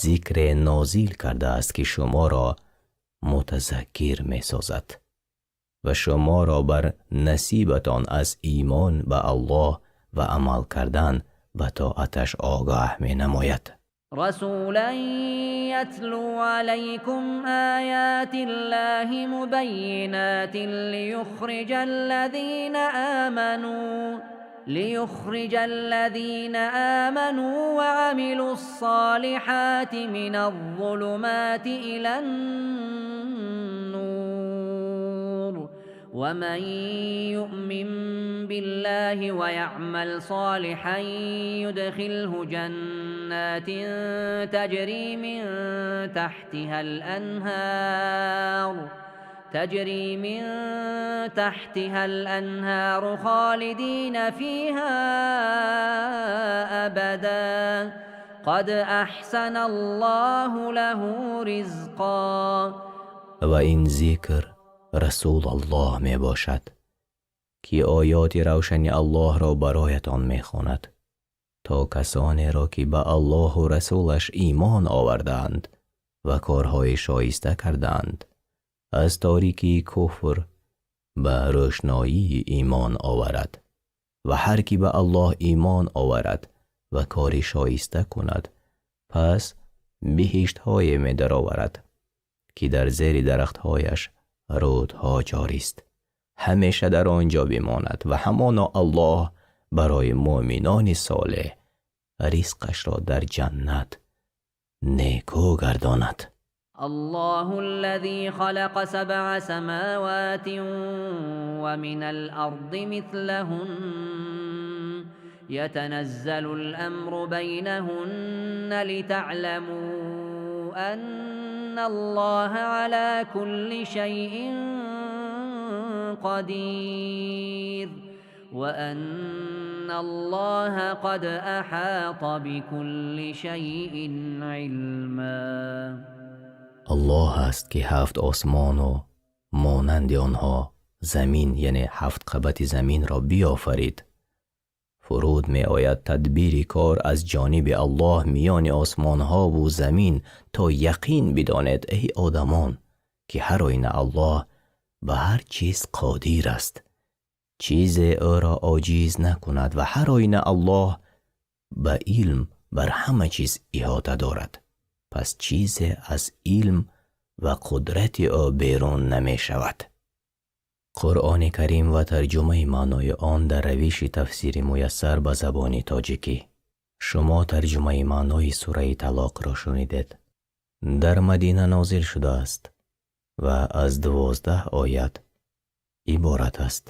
зикре нозил кардааст, ки шуморо мутазаккир месозад ва шуморо бар насибатон аз имон ба Аллоҳ ва амал кардан ба тоаташ огаҳ менамояд. رسولا يتلو عليكم آيات الله مبينات ليخرج الذين آمنوا وعملوا الصالحات من الظلمات إلى النور ومن يؤمن بالله ويعمل صالحا يدخله جنات تجري من تحتها الأنهار خالدين فيها أبدا قد أحسن الله له رزقا. Ва ин зикр Расулаллоҳ мебошад, ки оёти равшани Аллоҳро бароятон мехонад, то касонеро, ки ба Аллоҳу расулаш имон овардаанд ва корҳои шоиста кардаанд, аз торикии куфр ба рӯшноии имон оварад. Ва ҳар кӣ ба Аллоҳ имон оварад ва кори шоиста кунад, пас биҳиштҳое медароварад, ки дар зери дарахтҳояш рӯдҳо ҷорист, ҳамеша дар он ҷо бимонад, ва ҳамоно Аллоҳ барои муъминони солеҳ ризқашро дар ҷаннат некӯ гардонад. الله الذي خلق سبع سماوات ومن الأرض مثلهن يتنزل الأمر بينهن لتعلموا أن الله على كل شيء قدير وأن الله قد أحاط بكل شيء علما. Аллоҳ аст, ки ҳафт осмону монанди онҳо замин, яъне ҳафт қабати заминро биёфарид. Фуруд меояд тадбири кор аз ҷониби Аллоҳ миёни осмонҳову замин, то яқин бидонед, эй одамон, ки ҳар оина Аллоҳ ба ҳар чиз қодир аст, чизе ӯро оҷиз накунад, ва ҳар оина Аллоҳ ба илм бар ҳама чиз иҳота дорад, пас чизе аз илм ва қудрати ӯ берун намешавад. Қуръони Карим ва тарҷумаи маънои он дар равиши тафсири муяссар ба забони тоҷикӣ. Шумо тарҷумаи маънои сураи Талоқро шунидед. Дар Мадина нозил шудааст ва аз 12 оят иборат аст.